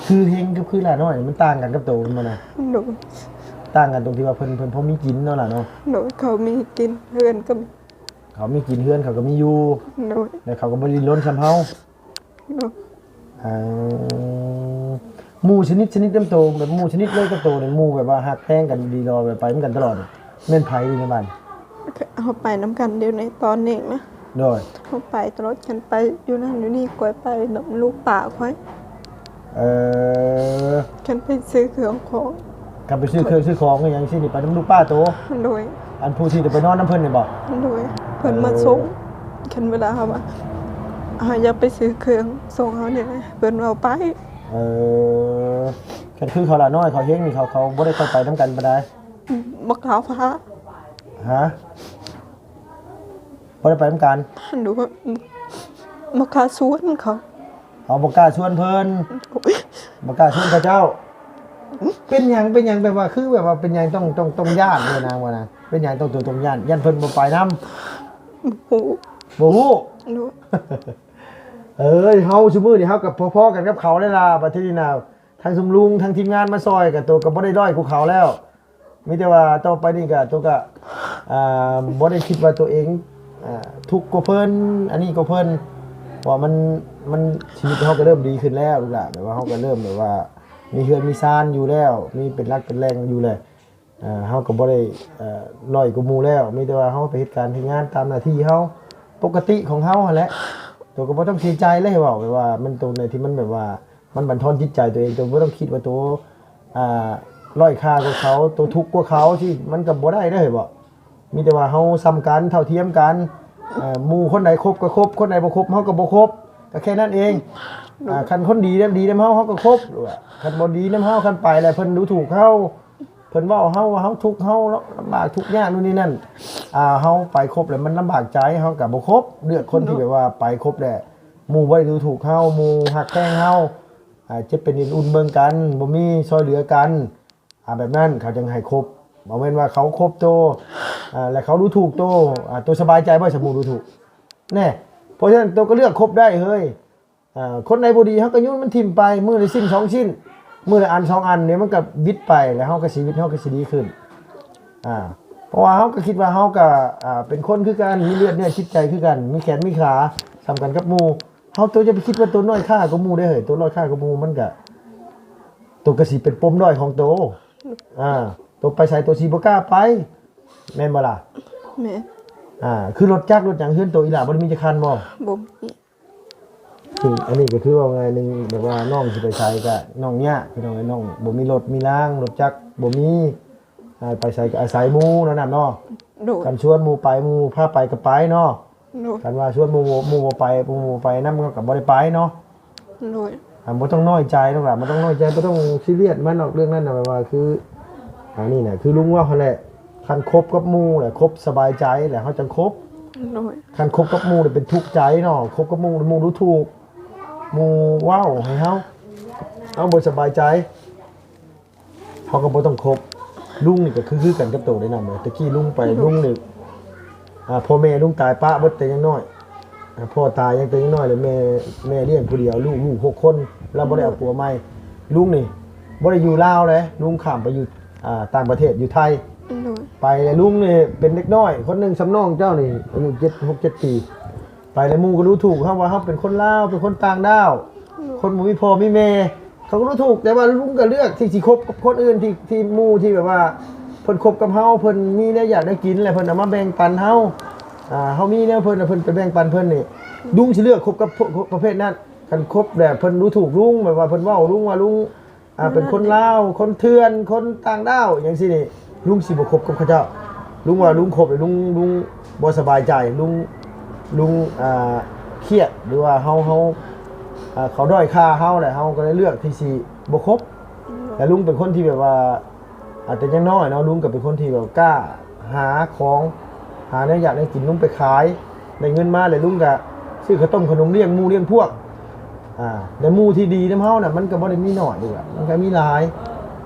ຄືເຮັງກັບຄືຫຼ້ານ້ອຍມັນຕ່າງກັນກັບໂຕແມ່ນບໍ່ນະ? ໂດຍ. ຕ່າງກັນຕົງທີ່ວ່າເພິ່ນ ເພິ່ນພໍມີກິນເນາະຫຼ້າເນາະ. ໂດຍ ເຂົາມີກິນ ເຮືອນກໍມີ ເຂົາມີກິນ ເຮືອນເຂົາກໍມີຢູ່. ໂດຍ. ແລ້ວເຂົາກໍບໍ່ດີ້ນລົນສ່ຳເຮົາ. ເອີ ໝູ່ຊະນິດ ຊະນິດນຳໂຕ ແບບໝູ່ຊະນິດເລີຍກັບໂຕນີ້ ໝູ່ແບບວ່າຮັກແພງກັນດີ ຫຼືວ່າແບບໄປນຳກັນຕະຫຼອດ ແມ່ນໃຜຢູ່ໃນບ້ານ? ເຮົາໄປນຳກັນຢູ່ໃນຕອນນີ້ນະ. ໂດຍ. ເຮົາໄປຕະຫຼອດ ຄັນໄປຢູ່ນັ້ນຢູ່ນີ້ ຂ້ອຍໄປນຳລູກປ້າຂ້ອຍ. ເອີ ຄັນໄປຊື້ເຄື່ອງຂອງ ຄັນໄປຊື້ເຄື່ອງຊື້ຂອງອີ່ຫຍັງຊີ້ນີ້ ໄປນຳລູກປ້າໂຕ? ໂດຍ. ອັນຜູ້ທີ່ໄປນອນນຳເພິ່ນນີ້ບໍ່? ໂດຍ. ເພິ່ນມາສົ່ງ ເອີ ຄັນເວລາເຮົາວ່າ ເຮົາຢາກໄປຊື້ເຄື່ອງສົ່ງເຮົານີ້ ເພິ່ນເວົ້າໄປ. ເອີ ຄັນຄືເຂົາຫຼ້ານ້ອຍ ເຂົາເຮັງນີ້ ເຂົາ ເຂົາບໍ່ໄດ້ຄ່ອຍໄປນຳກັນປານໃດ? ບໍ່ກ້າພາ. ຮະ? ບໍ່ໄດ້ໄປນຳກັນ? ໂດຍ. ບໍ່ກ້າຊວນເຂົາ. ເຮົາບໍ່ກ້າຊວນເພິ່ນ. ໂດຍ. ບໍ່ກ້າຊວນເຂົາເຈົ້າ. ເປັນຫຍັງ ເປັນຫຍັງ ແບບວ່າ ຄືແບບວ່າເປັນຫຍັງຕ້ອງ ຕ້ອງ ຕ້ອງຢ້ານເລີຍນາງວ່ານະ? ເປັນຫຍັງຕ້ອງ ໂຕຕ້ອງຢ້ານ? ຢ້ານເພິ່ນບໍ່ໄປນຳ? ບໍ່ຮູ້. ບໍ່ຮູ້? ໂດຍ. ເອີຍ ເຮົາຊຸມື້ນີ້ເຮົາກໍພໍໆກັນກັບເຂົາແລ້ວລະ ບັດທີນີ້ນະ ທັງຊຸມລຸງ ທັງທີມງານມາຊ່ອຍ ກໍໂຕກໍບໍ່ໄດ້ດ້ອຍກວ່າເຂົາແລ້ວ. ມີແຕ່ວ່າຕໍ່ໄປນີ້ກະ ໂຕກະ ອ່າ ບໍ່ໄດ້ຄິດວ່າໂຕເອງ ອ່າ ທຸກກວ່າເພິ່ນ ອັນນີ້ກວ່າເພິ່ນ ເພາະວ່າມັນ ມັນ ຊີວິດເຮົາກະເລີ່ມດີຂຶ້ນແລ້ວລູກຫຼານ ແບບວ່າເຮົາກະເລີ່ມແບບວ່າມີເຮືອນມີຊານຢູ່ແລ້ວ ມີເປັນຫຼັກເປັນແຫຼ່ງຢູ່ແລ້ວ ເຮົາກະບໍ່ໄດ້ ເອີ ດ້ອຍກວ່າໝູ່ແລ້ວ ມີແຕ່ວ່າເຮົາໄປເຮັດການເຮັດງານຕາມໜ້າທີ່ເຮົາ ປົກກະຕິຂອງເຮົາຫັ້ນແຫຼະ. ໂຕກະບໍ່ຕ້ອງເສຍໃຈເລີຍ ເວົ້າແບບວ່າມັນໂຕໃດທີ່ມັນແບບວ່າ ມັນບັນທອນຈິດໃຈໂຕເອງ ໂຕບໍ່ຕ້ອງຄິດວ່າໂຕ ອ່າ ດ້ອຍຄ່າກວ່າເຂົາ ໂຕທຸກກວ່າເຂົາຊີ້ ມັນກໍບໍ່ໄດ້ເດ້ ເຫັນບໍ່? ມີແຕ່ວ່າເຮົາສ່ຳກັນ ເທົ່າທຽມກັນ ເອີ ໝູ່ຄົນໃດຄົບກໍຄົບ ຄົນໃດບໍ່ຄົບເຮົາກໍບໍ່ຄົບ ກໍແຄ່ນັ້ນເອງ. ໂດຍ. ອ່າ ຄັນຄົນດີນຳ ດີນຳເຮົາ ເຮົາກໍຄົບ ຄັນບໍ່ດີນຳເຮົາ ຄັນໄປແລ້ວເພິ່ນດູຖູກເຮົາ ເພິ່ນເວົ້າເຮົາວ່າເຮົາທຸກ ເຮົາລຳບາກທຸກຍາກ ໂນ່ນນີ້ນັ້ນ ອ່າ ເຮົາໄປຄົບແລ້ວມັນລຳບາກໃຈ ເຮົາກໍບໍ່ຄົບ ເລືອກຄົນທີ່ ໂດຍ ແບບວ່າໄປຄົບແລ້ວ ໝູ່ບໍ່ໄດ້ດູຖູກເຮົາ ໝູ່ຮັກແພງເຮົາ ອ່າ ເຈັບເປັນເປັນອຸ່ນເບິ່ງກັນ ບໍ່ມີຊ່ອຍເຫຼືອກັນ ອ່າ ແບບນັ້ນເຂົາຈຶ່ງໃຫ້ຄົບ. ບໍ່ແມ່ນວ່າເຂົາຄົບໂຕ ອ່າ ແລ້ວເຂົາດູຖູກໂຕ ອ່າ ໂຕສະບາຍໃຈບໍ່ ສະໝູ່ດູຖູກ ແນ່. ເພາະສະນັ້ນໂຕກໍເລືອກຄົບໄດ້ເຮີ້ຍ. ອ່າ ຄົນໃດບໍ່ດີເຮົາກໍໂຍນມັນຖິ້ມໄປ ມື້ລະຊິ້ນສອງຊິ້ນ ມື້ລະອັນສອງອັນ ດຽວມັນກໍບິດໄປ ແລ້ວເຮົາກໍ ຊີວິດເຮົາກໍຊິດີຂຶ້ນ. ອ່າ ເພາະວ່າເຮົາກໍຄິດວ່າເຮົາກໍ ອ່າ ເປັນຄົນຄືກັນ ມີເລືອດເນື້ອຈິດໃຈຄືກັນ ມີແຂນມີຂາສ່ຳກັນກັບໝູ່. ເຮົາ ໂຕຢ່າໄປຄິດວ່າໂຕດ້ອຍຄ່າກວ່າໝູ່ເດ້ເຮີ້ຍ ໂຕດ້ອຍຄ່າກວ່າໝູ່ມັນກະ ໂຕກະຊິເປັນປົມດ້ອຍຂອງໂຕ. ອ່າ ໂຕໄປໃສໂຕຊິບໍ່ກ້າໄປ ແມ່ນບໍ່ລະ? ແມ່ນ. ອ່າ ຄືລົດຈັກລົດຫຍັງເຮືອນໂຕອີ່ຫຼ້າບໍ່ໄດ້ມີຈັກຄັນບໍ່? ບໍ່ມີ. ຄືອັນນີ້ກໍຄືເວົ້າງ່າຍໜຶ່ງ ແບບວ່ານ້ອງຊິໄປໃສກໍນ້ອງຍາກ ພີ່ນ້ອງເອີຍ ນ້ອງບໍ່ມີລົດມີລາງ ລົດຈັກບໍ່ມີ ອ່າ ໄປໃສກໍອາໄສໝູ່ເນາະ ນ້ຳເນາະ. ໂດຍ ຄັນຊວນໝູ່ໄປ ໝູ່ພາໄປກໍໄປເນາະ. ໂດຍ ຄັນວ່າຊວນໝູ່ ໝູ່ບໍ່ໄປ ໝູ່ບໍ່ໄປນຳກໍບໍ່ໄດ້ໄປເນາະ. ໂດຍ ອ່າ ບໍ່ຕ້ອງນ້ອຍໃຈດອກຫຼະ ບໍ່ຕ້ອງນ້ອຍໃຈ ບໍ່ຕ້ອງຊີຣຽສມັນດອກ ເລື່ອງນັ້ນນະ ແບບວ່າຄື ອັນນີ້ນະ ຄືລຸງເວົ້າຫັ້ນແຫຼະ ຄັນຄົບກັບໝູ່ແຫຼະ ຄົບສະບາຍໃຈແຫຼະ ເຮົາຈັ່ງຄົບ. ໂດຍ ຄັນຄົບກັບໝູ່ນີ້ເປັນທຸກໃຈເນາະ ຄົບກັບໝູ່ ໝູ່ດູຖູກ ໝູ່ເວົ້າໃຫ້ເຮົາ ເຮົາບໍ່ສະບາຍໃຈ ເຮົາກໍບໍ່ຕ້ອງຄົບ. ລຸງນີ້ກໍຄື ຄືກັນກັບໂຕໄດ້ນຳ ແຕ່ກີ້ລຸງໄປ ລຸງນີ້ ອ່າ ພໍ່ແມ່ລຸງຕາຍປະເບິດແຕ່ຍັງນ້ອຍ ອ່າ ພໍ່ຕາຍຍັງແຕ່ຍັງນ້ອຍ ແລ້ວແມ່ ແມ່ລ້ຽງຜູ້ດຽວ ລູກ ລູກຫົກຄົນ ລາວບໍ່ໄດ້ເອົາຜົວໃໝ່. ລຸງນີ້ບໍ່ໄດ້ຢູ່ລາວເດ້ ລຸງຂ້າມໄປຢູ່ ອ່າ ຕ່າງປະເທດ ຢູ່ໄທ. ໂດຍ ໄປແລ້ວ ລຸງນີ້ເປັນເດັກນ້ອຍຄົນໜຶ່ງສ່ຳນ້ອງເຈົ້ານີ້ ອາຍຸເຈັດ ຫົກ ເຈັດປີ ໄປແລ້ວໝູ່ກໍດູຖູກເຮົາວ່າເຮົາເປັນຄົນລາວ ເປັນຄົນຕ່າງດ້າວ ຄົນບໍ່ມີພໍ່ມີແມ່ ເຂົາກໍດູຖູກ ແຕ່ວ່າລຸງກໍເລືອກທີ່ຊິຄົບກັບຄົນອື່ນ ທີ່ ທີ່ໝູ່ທີ່ແບບວ່າເພິ່ນຄົບກັບເຮົາ ເພິ່ນມີແນວຢາກແນວກິນ ແລ້ວເພິ່ນເອົາມາແບ່ງປັນເຮົາ ອ່າ ເຮົາມີແນວເພິ່ນ ແລ້ວເພິ່ນໄປແບ່ງປັນເພິ່ນນີ້ ລຸງຊິເລືອກຄົບກັບພວກປະເພດນັ້ນ. ຄັນຄົບແລ້ວເພິ່ນດູຖູກລຸງ ແບບວ່າເພິ່ນເວົ້າລຸງວ່າລຸງ ອ່າ ເປັນຄົນລາວ ຄົນເຖື່ອນ ຄົນຕ່າງດ້າວ ຫຍັງຊີ້ນີ້ ລຸງຊິບໍ່ຄົບກັບເຂົາເຈົ້າ. ລຸງວ່າລຸງຄົບແລ້ວ ລຸງ ລຸງບໍ່ສະບາຍໃຈ ລຸງ ລຸງ ອ່າ ຄຽດ ຫຼືວ່າເຮົາ ເຮົາ ອ່າ ເຂົາດ້ອຍຄ່າເຮົາ ແລ້ວເຮົາກໍເລີຍເລືອກທີ່ຊິບໍ່ຄົບ. ແລ້ວລຸງເປັນຄົນທີ່ແບບວ່າ ອາດຈະຍັງນ້ອຍເນາະ ລຸງກໍເປັນຄົນທີ່ແບບກ້າຫາຂອງ ຫາແນວຢາກແນວກິນ ລຸງໄປຂາຍ ໄດ້ເງິນມາແລ້ວລຸງກໍຊື້ເຂົ້າຕົ້ມຂະໜົມລ້ຽງໝູ່ລ້ຽງພວກ ອ່າ ແລະໝູ່ທີ່ດີນຳເຮົານະ ມັນກໍບໍ່ໄດ້ມີໜ້ອຍເດ້ ມັນກໍມີຫຼາຍ.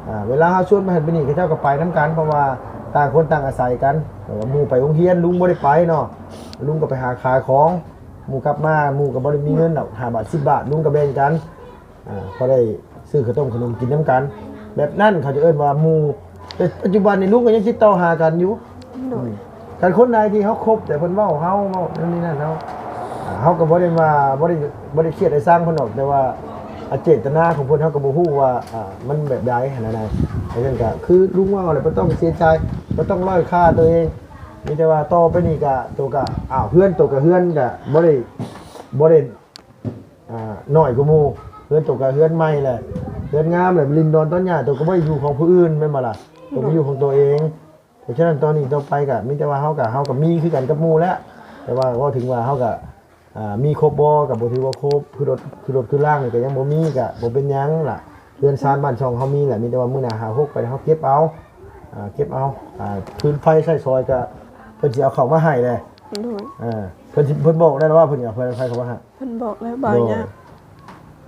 ອ່າ ເວລາເຮົາຊວນໄປຫັ້ນໄປນີ້ ເຂົາເຈົ້າກໍໄປນຳກັນ ເພາະວ່າຕ່າງຄົນຕ່າງອາໄສກັນ. ແຕ່ວ່າໝູ່ໄປໂຮງຮຽນ ລຸງບໍ່ໄດ້ໄປເນາະ ລຸງກໍໄປຫາຂາຍຂອງ ໝູ່ກັບມາ ໝູ່ກໍບໍ່ໄດ້ມີເງິນດອກ ຫ້າບາດ ສິບບາດ ລຸງກໍແບ່ງກັນ ອ່າ ພໍໄດ້ຊື້ເຂົ້າຕົ້ມຂະໜົມກິນນຳກັນ ແບບນັ້ນເຂົາຈະເອີ້ນວ່າໝູ່. ແຕ່ປັດຈຸບັນນີ້ລຸງກໍຍັງຕິດຕໍ່ຫາກັນຢູ່. ໂດຍ ຄັນຄົນໃດທີ່ເຮົາຄົບ ແຕ່ເພິ່ນເວົ້າເຮົາ ເວົ້ານັ້ນນີ້ນັ້ນເຮົາ ອ່າ ເຮົາກໍບໍ່ໄດ້ວ່າ ບໍ່ໄດ້ ບໍ່ໄດ້ຄຽດໄດ້ຊັງເພິ່ນດອກ ແຕ່ວ່າ ອາ ເຈດຕະນາຂອງເພິ່ນເຮົາກໍບໍ່ຮູ້ວ່າ ອ່າ ມັນແບບໃດຫັ້ນນະ. ອັນນັ້ນກໍຄືລຸງເວົ້າແຫຼະ ບໍ່ຕ້ອງເສຍໃຈ ບໍ່ຕ້ອງດ້ອຍຄ່າຕົວເອງ ມີແຕ່ວ່າຕໍ່ໄປນີ້ກໍ ໂຕກໍ ອ້າວ ເຮືອນ ໂຕກໍເຮືອນກໍບໍ່ໄດ້ ບໍ່ໄດ້ ອ່າ ນ້ອຍກວ່າໝູ່ ເຮືອນໂຕກໍເຮືອນໃໝ່ແຫຼະ ເຮືອນງາມແຫຼະ ຫຼິ້ນນອນຕອນຫຍ້າ ໂຕກໍບໍ່ໄດ້ຢູ່ຂອງຜູ້ອື່ນແມ່ນບໍ່ລະ ໂຕກໍຢູ່ຂອງໂຕເອງ. ເພາະສະນັ້ນຕອນນີ້ຕໍ່ໄປກໍມີແຕ່ວ່າເຮົາກໍ ເຮົາກໍມີຄືກັນກັບໝູ່ແຫຼະ ແຕ່ວ່າເວົ້າເຖິງວ່າເຮົາກໍ ອ່າ ມີຄົບບໍ່ ກໍບໍ່ຖືວ່າຄົບ ຄືລົດ ຄືລົດຄືລາງນີ້ກໍຍັງບໍ່ມີ ກໍບໍ່ເປັນຫຍັງລະ ເຮືອນຊານບ້ານຊ່ອງເຮົາມີແຫຼະ ມີແຕ່ວ່າມື້ໜ້າຫາຫົກໄປເຮົາເກັບເອົາ ອ່າ ເກັບເອົາ ອ່າ ຟືນໄຟໃຊ້ສອຍກໍເພິ່ນຊິເອົາເຂົ້າມາໃຫ້ແຫຼະ. ໂດຍ ເອີ ເພິ່ນ ເພິ່ນບອກໄດ້ແລ້ວວ່າເພິ່ນຊິເອົາໄຟເຂົ້າມາໃຫ້? ເພິ່ນບອກແລ້ວ ບໍ່ຍາກ ໂດຍ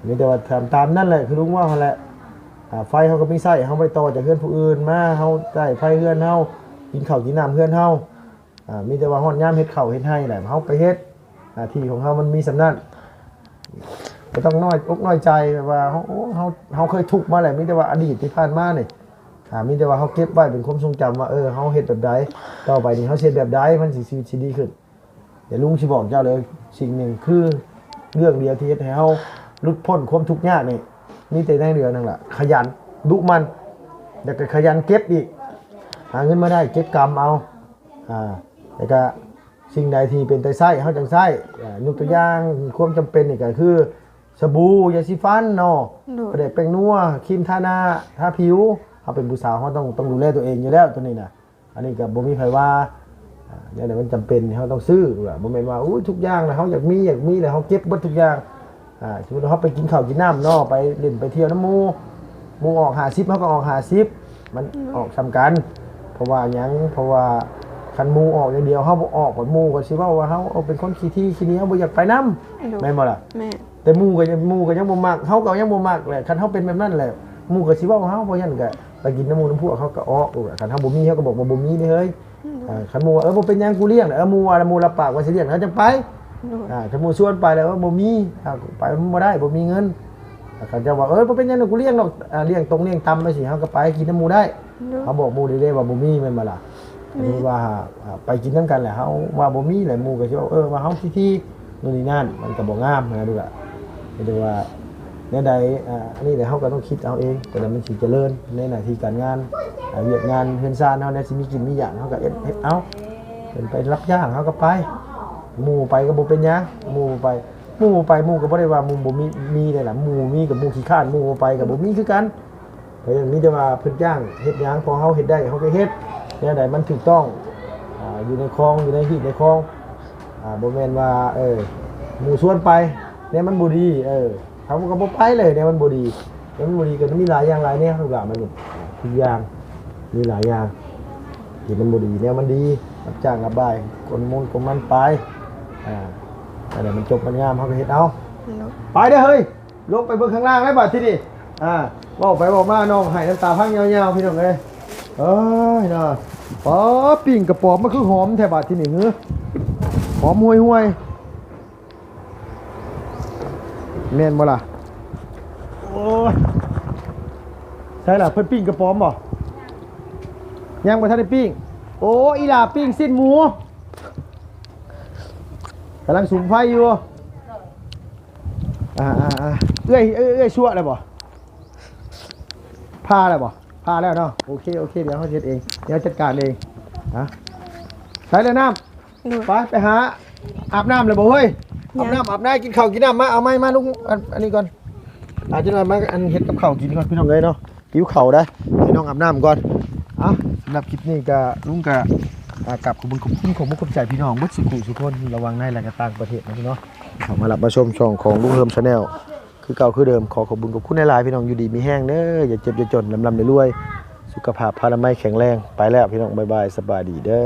ມີແຕ່ວ່າຕາມ ຕາມນັ້ນແຫຼະ ຄືລຸງເວົ້າຫັ້ນແຫຼະ ອ່າ ໄຟເຮົາກໍມີໃຊ້ ເຮົາບໍ່ໄດ້ຕໍ່ຈາກເຮືອນຜູ້ອື່ນມາ ເຮົາໃຊ້ໄຟເຮືອນເຮົາ ກິນເຂົ້າກິນນ້ຳເຮືອນເຮົາ ອ່າ ມີແຕ່ວ່າຮອດຍາມເຮັດເຂົ້າເຮັດໄຮ່ແຫຼະ ເຮົາໄປເຮັດ ໜ້າທີ່ຂອງເຮົາມັນມີສ່ຳນັ້ນ ບໍ່ຕ້ອງນ້ອຍອົກນ້ອຍໃຈ ແບບວ່າເຮົາ ໂອ້ ເຮົາ ເຮົາເຄີຍທຸກມາແຫຼະ ມີແຕ່ວ່າອະດີດທີ່ຜ່ານມານີ້ ອ່າ ມີແຕ່ວ່າເຮົາເກັບໄວ້ເປັນຄວາມຊົງຈຳວ່າ ເອີ ເຮົາເຮັດແບບໃດ ຕໍ່ໄປນີ້ເຮົາຊິເຮັດແບບໃດ ມັນຊິ ຊີວິດຊິດີຂຶ້ນ. ແຕ່ລຸງຊິບອກເຈົ້າເລີຍ ສິ່ງໜຶ່ງຄືເລື່ອງດຽວທີ່ເຮັດໃຫ້ເຮົາຫຼຸດພົ້ນຄວາມທຸກຍາກນີ້ ມີແຕ່ຢ່າງດຽວນັ້ນລະ ຂະຫຍັນ ດຸໝັ່ນ ແລ້ວກໍຂະຫຍັນເກັບອີກ ຫາເງິນມາໄດ້ ເກັບກຳເອົາ ອ່າ ແລ້ວກໍສິ່ງໃດທີ່ເປັນຕາໃຊ້ ເຮົາຈັ່ງໃຊ້ ອ່າ ຍົກຕົວຢ່າງ ຄວາມຈຳເປັນນີ້ກໍຄື ສະບູ ຢາສີຟັນເນາະ ໂດຍ ປາແດກ ແປ້ງນົວ ຄຣີມທາໜ້າ ທາຜິວ ເຮົາເປັນຜູ້ສາວ ເຮົາຕ້ອງ ຕ້ອງດູແລຕົວເອງຢູ່ແລ້ວ ຕົວນີ້ນະ. ອັນນີ້ກໍບໍ່ມີໃຜວ່າ ອ່າ ແນວໃດມັນຈຳເປັນ ເຮົາຕ້ອງຊື້ ບໍ່ແມ່ນວ່າ ໂອ້ຍ ທຸກຢ່າງນະ ເຮົາຢາກມີ ຢາກມີ ແລ້ວເຮົາເກັບເບິດທຸກຢ່າງ ອ່າ ສົມມຸດວ່າເຮົາໄປກິນເຂົ້າກິນນ້ຳເນາະ ໄປຫຼິ້ນໄປທ່ຽວນຳໝູ່ ໝູ່ອອກຫ້າສິບ ເຮົາກໍອອກຫ້າສິບ ມັນ ອືມ ອອກສ່ຳກັນ ເພາະວ່າຫຍັງ ເພາະວ່າຄັນໝູ່ອອກຢ່າງດຽວ ເຮົາບໍ່ອອກ ບັດໝູ່ກໍຊິເວົ້າວ່າເຮົາ ເອີ ເປັນຄົນຂີ້ຖີ່ຂີ້ໜຽວ ບໍ່ຢາກໄປນຳ ໂດຍ ແມ່ນບໍ່ລະ? ແມ່ນ ແຕ່ໝູ່ກໍ ໝູ່ກໍຍັງບໍ່ມັກ ເຮົາກໍຍັງບໍ່ມັກແຫຼະ ຄັນເຮົາເປັນແບບນັ້ນແຫຼະ ໝູ່ກໍຊິເວົ້າເຮົາ ເພາະຫຍັງກໍໄປກິນນຳໝູ່ນຳພວກ ເຮົາກໍອອກ ຄັນເຮົາບໍ່ມີ ເຮົາກໍບອກວ່າບໍ່ມີເດ້ເຮີ້ຍ ອືມ ອ່າ ຄັນໝູ່ວ່າ ເອີ ບໍ່ເປັນຫຍັງ ກູລ້ຽງ ເອີ ໝູ່ວ່າ ໝູ່ຮັບປາກວ່າຊິລ້ຽງ ເຮົາຈັ່ງໄປ ໂດຍ ອ່າ ຄັນໝູ່ຊວນໄປແລ້ວ ເອີ ບໍ່ມີ ອ່າ ໄປມັນບໍ່ໄດ້ ບໍ່ມີເງິນ ອ່າ ຄັນເຈົ້າວ່າ ເອີ ບໍ່ເປັນຫຍັງ ກູລ້ຽງດອກ ອ່າ ລ້ຽງຕົງລ້ຽງຕຳໄປຊີ້ ເຮົາກໍໄປກິນນຳໝູ່ໄດ້ ໂດຍ ເຮົາບອກໝູ່ເດ້ວ່າບໍ່ມີ ແມ່ນບໍ່ລະ? ແມ່ນ ສົມມຸດວ່າ ອ່າ ໄປກິນນຳກັນແຫຼະ ເຮົາວ່າບໍ່ມີແຫຼະ ໝູ່ກໍຊິວ່າ ເອີ ວ່າເຮົາຂີ້ຖີ່ ໂນ່ນນີ້ນັ້ນ ມັນກໍບໍ່ງາມຫັ້ນນະລູກຫຼານ ກໍຖືວ່າແນວໃດ ອ່າ ອັນນີ້ແຫຼະ ເຮົາກໍຕ້ອງຄິດເອົາເອງ ແຕ່ລະມັນຊິຈະເລີນໃນໜ້າທີ່ການງານ ອ່າ ວຽກງານເຮືອນຊານເຮົາແດ່ ຊິມີກິນມີຢາກ ເຮົາກໍເຮັດ ເຮັດເອົາ ເປັນໄປຮັບຈ້າງ ເຮົາກໍໄປ ໝູ່ໄປກໍບໍ່ເປັນຫຍັງ ໝູ່ໄປ ໝູ່ບໍ່ໄປ ໝູ່ກໍບໍ່ໄດ້ວ່າໝູ່ບໍ່ມີ ມີໄດ້ລະ ໝູ່ມີກັບໝູ່ຂີ້ຄ້ານ ໝູ່ບໍ່ໄປກໍບໍ່ມີຄືກັນ. ເອີ ມີແຕ່ວ່າເພິ່ນຈ້າງເຮັດຫຍັງ ພໍເຮົາເຮັດໄດ້ເຮົາກໍເຮັດ ແນວໃດມັນຖືກຕ້ອງ ອາ ຢູ່ໃນຄອງ ຢູ່ໃນຮີດໃນຄອງ ອາ ບໍ່ແມ່ນວ່າ ເອີ ໝູ່ຊວນໄປ ແນວມັນບໍ່ດີ ເອີ ເຮົາກໍບໍ່ໄປເລີຍ ແນວມັນບໍ່ດີ ແນວມັນບໍ່ດີກໍມີຫຼາຍຢ່າງຫຼາຍແນວ ລູກຫຼານມັນນີ້ ທຸກຢ່າງ ມີຫຼາຍຢ່າງທີ່ມັນບໍ່ດີ ແນວມັນດີ ຮັບຈ້າງຮັບບາຍ ກົນມົນກົນມັນໄປ ອາ ອັນໃດມັນຈົບມັນງາມ ເຮົາກໍເຮັດເອົາ ໂດຍ ໄປເດີ້ເຮີ້ຍ ລົງໄປເບິ່ງຂ້າງລ່າງແລ້ວບາດທີນີ້ ອາ ເວົ້າໄປເວົ້າມານ້ອງໄຫ້ນ້ຳຕາພັງຍາວໆ ພີ່ນ້ອງເອີຍ ເອີຍເນາະ ປາ ປີ້ງກະປອມມັນຄືຫອມແທ້ບາດທີນີ້ ຫື ຫອມຫ່ວຍໆ ແມ່ນບໍ່ລະ? ໂອ້ຍ ໃສລະ ເພິ່ນປີ້ງກະປອມບໍ່? ຍັງບໍ່ທັນໄດ້ປີ້ງ ໂອ້ ອີ່ຫຼ້າປີ້ງຊີ້ນໝູ ກຳລັງສຸມໄຟຢູ່ ອ່າ ອ່າ ອ່າ ເອື້ອຍ ເອື້ອຍ ເອື້ອຍຊົ່ວແລ້ວບໍ່? ຜ່າແລ້ວບໍ່? ຜ່າແລ້ວເນາະ ໂອເຄ ໂອເຄ ດຽວເຮົາເຮັດເອງ ດຽວຈັດການເອງ ຮະ ໃສແລ້ວນ້ຳ? ໂດຍ ໄປ ໄປຫາອາບນ້ຳແລ້ວບໍ່ເຮີ້ຍ? ຍັງ ອາບນ້ຳອາບໃນ ກິນເຂົ້າກິນນ້ຳ ມາ ເອົາໄມ້ມາ ລຸງ ອັນ ອັນນີ້ກ່ອນ ອາ ຈັກໜ່ອຍມາ ອັນ ເຮັດກັບເຂົ້າກິນກ່ອນ ພີ່ນ້ອງເອີຍເນາະ ຫິວເຂົ້າໄດ໋ ໃຫ້ນ້ອງອາບນ້ຳກ່ອນ. ເອົ້າ ສຳລັບຄລິບນີ້ກະ ລຸງກະ ອາ ກາບຂອບຄຸນ ຂອບຄຸນ ຂອບມຸກຂອບໃຈພີ່ນ້ອງເບິດສູ່ຜູ້ສູ່ຄົນ ລະຫວ່າງໃນ ແລະ ກະຕ່າງປະເທດເນາະ ພີ່ນ້ອງ ເຂົ້າມາຮັບມາຊົມຊ່ອງຂອງລຸງເຮີມ Channel ຄືເກົ່າຄືເດີມ. ຂໍຂອບບຸນຂອບຄຸນຫຼາຍໆ ພີ່ນ້ອງ ຢູ່ດີມີແຮງເດີ ຢ່າເຈັບຢ່າຈົນ ລ່ຳໆລວຍໆ ສຸຂະພາບພະລາໄມແຂງແຮງ. ໄປແລ້ວ ພີ່ນ້ອງ ບາຍບາຍ ສະບາຍດີເດີ.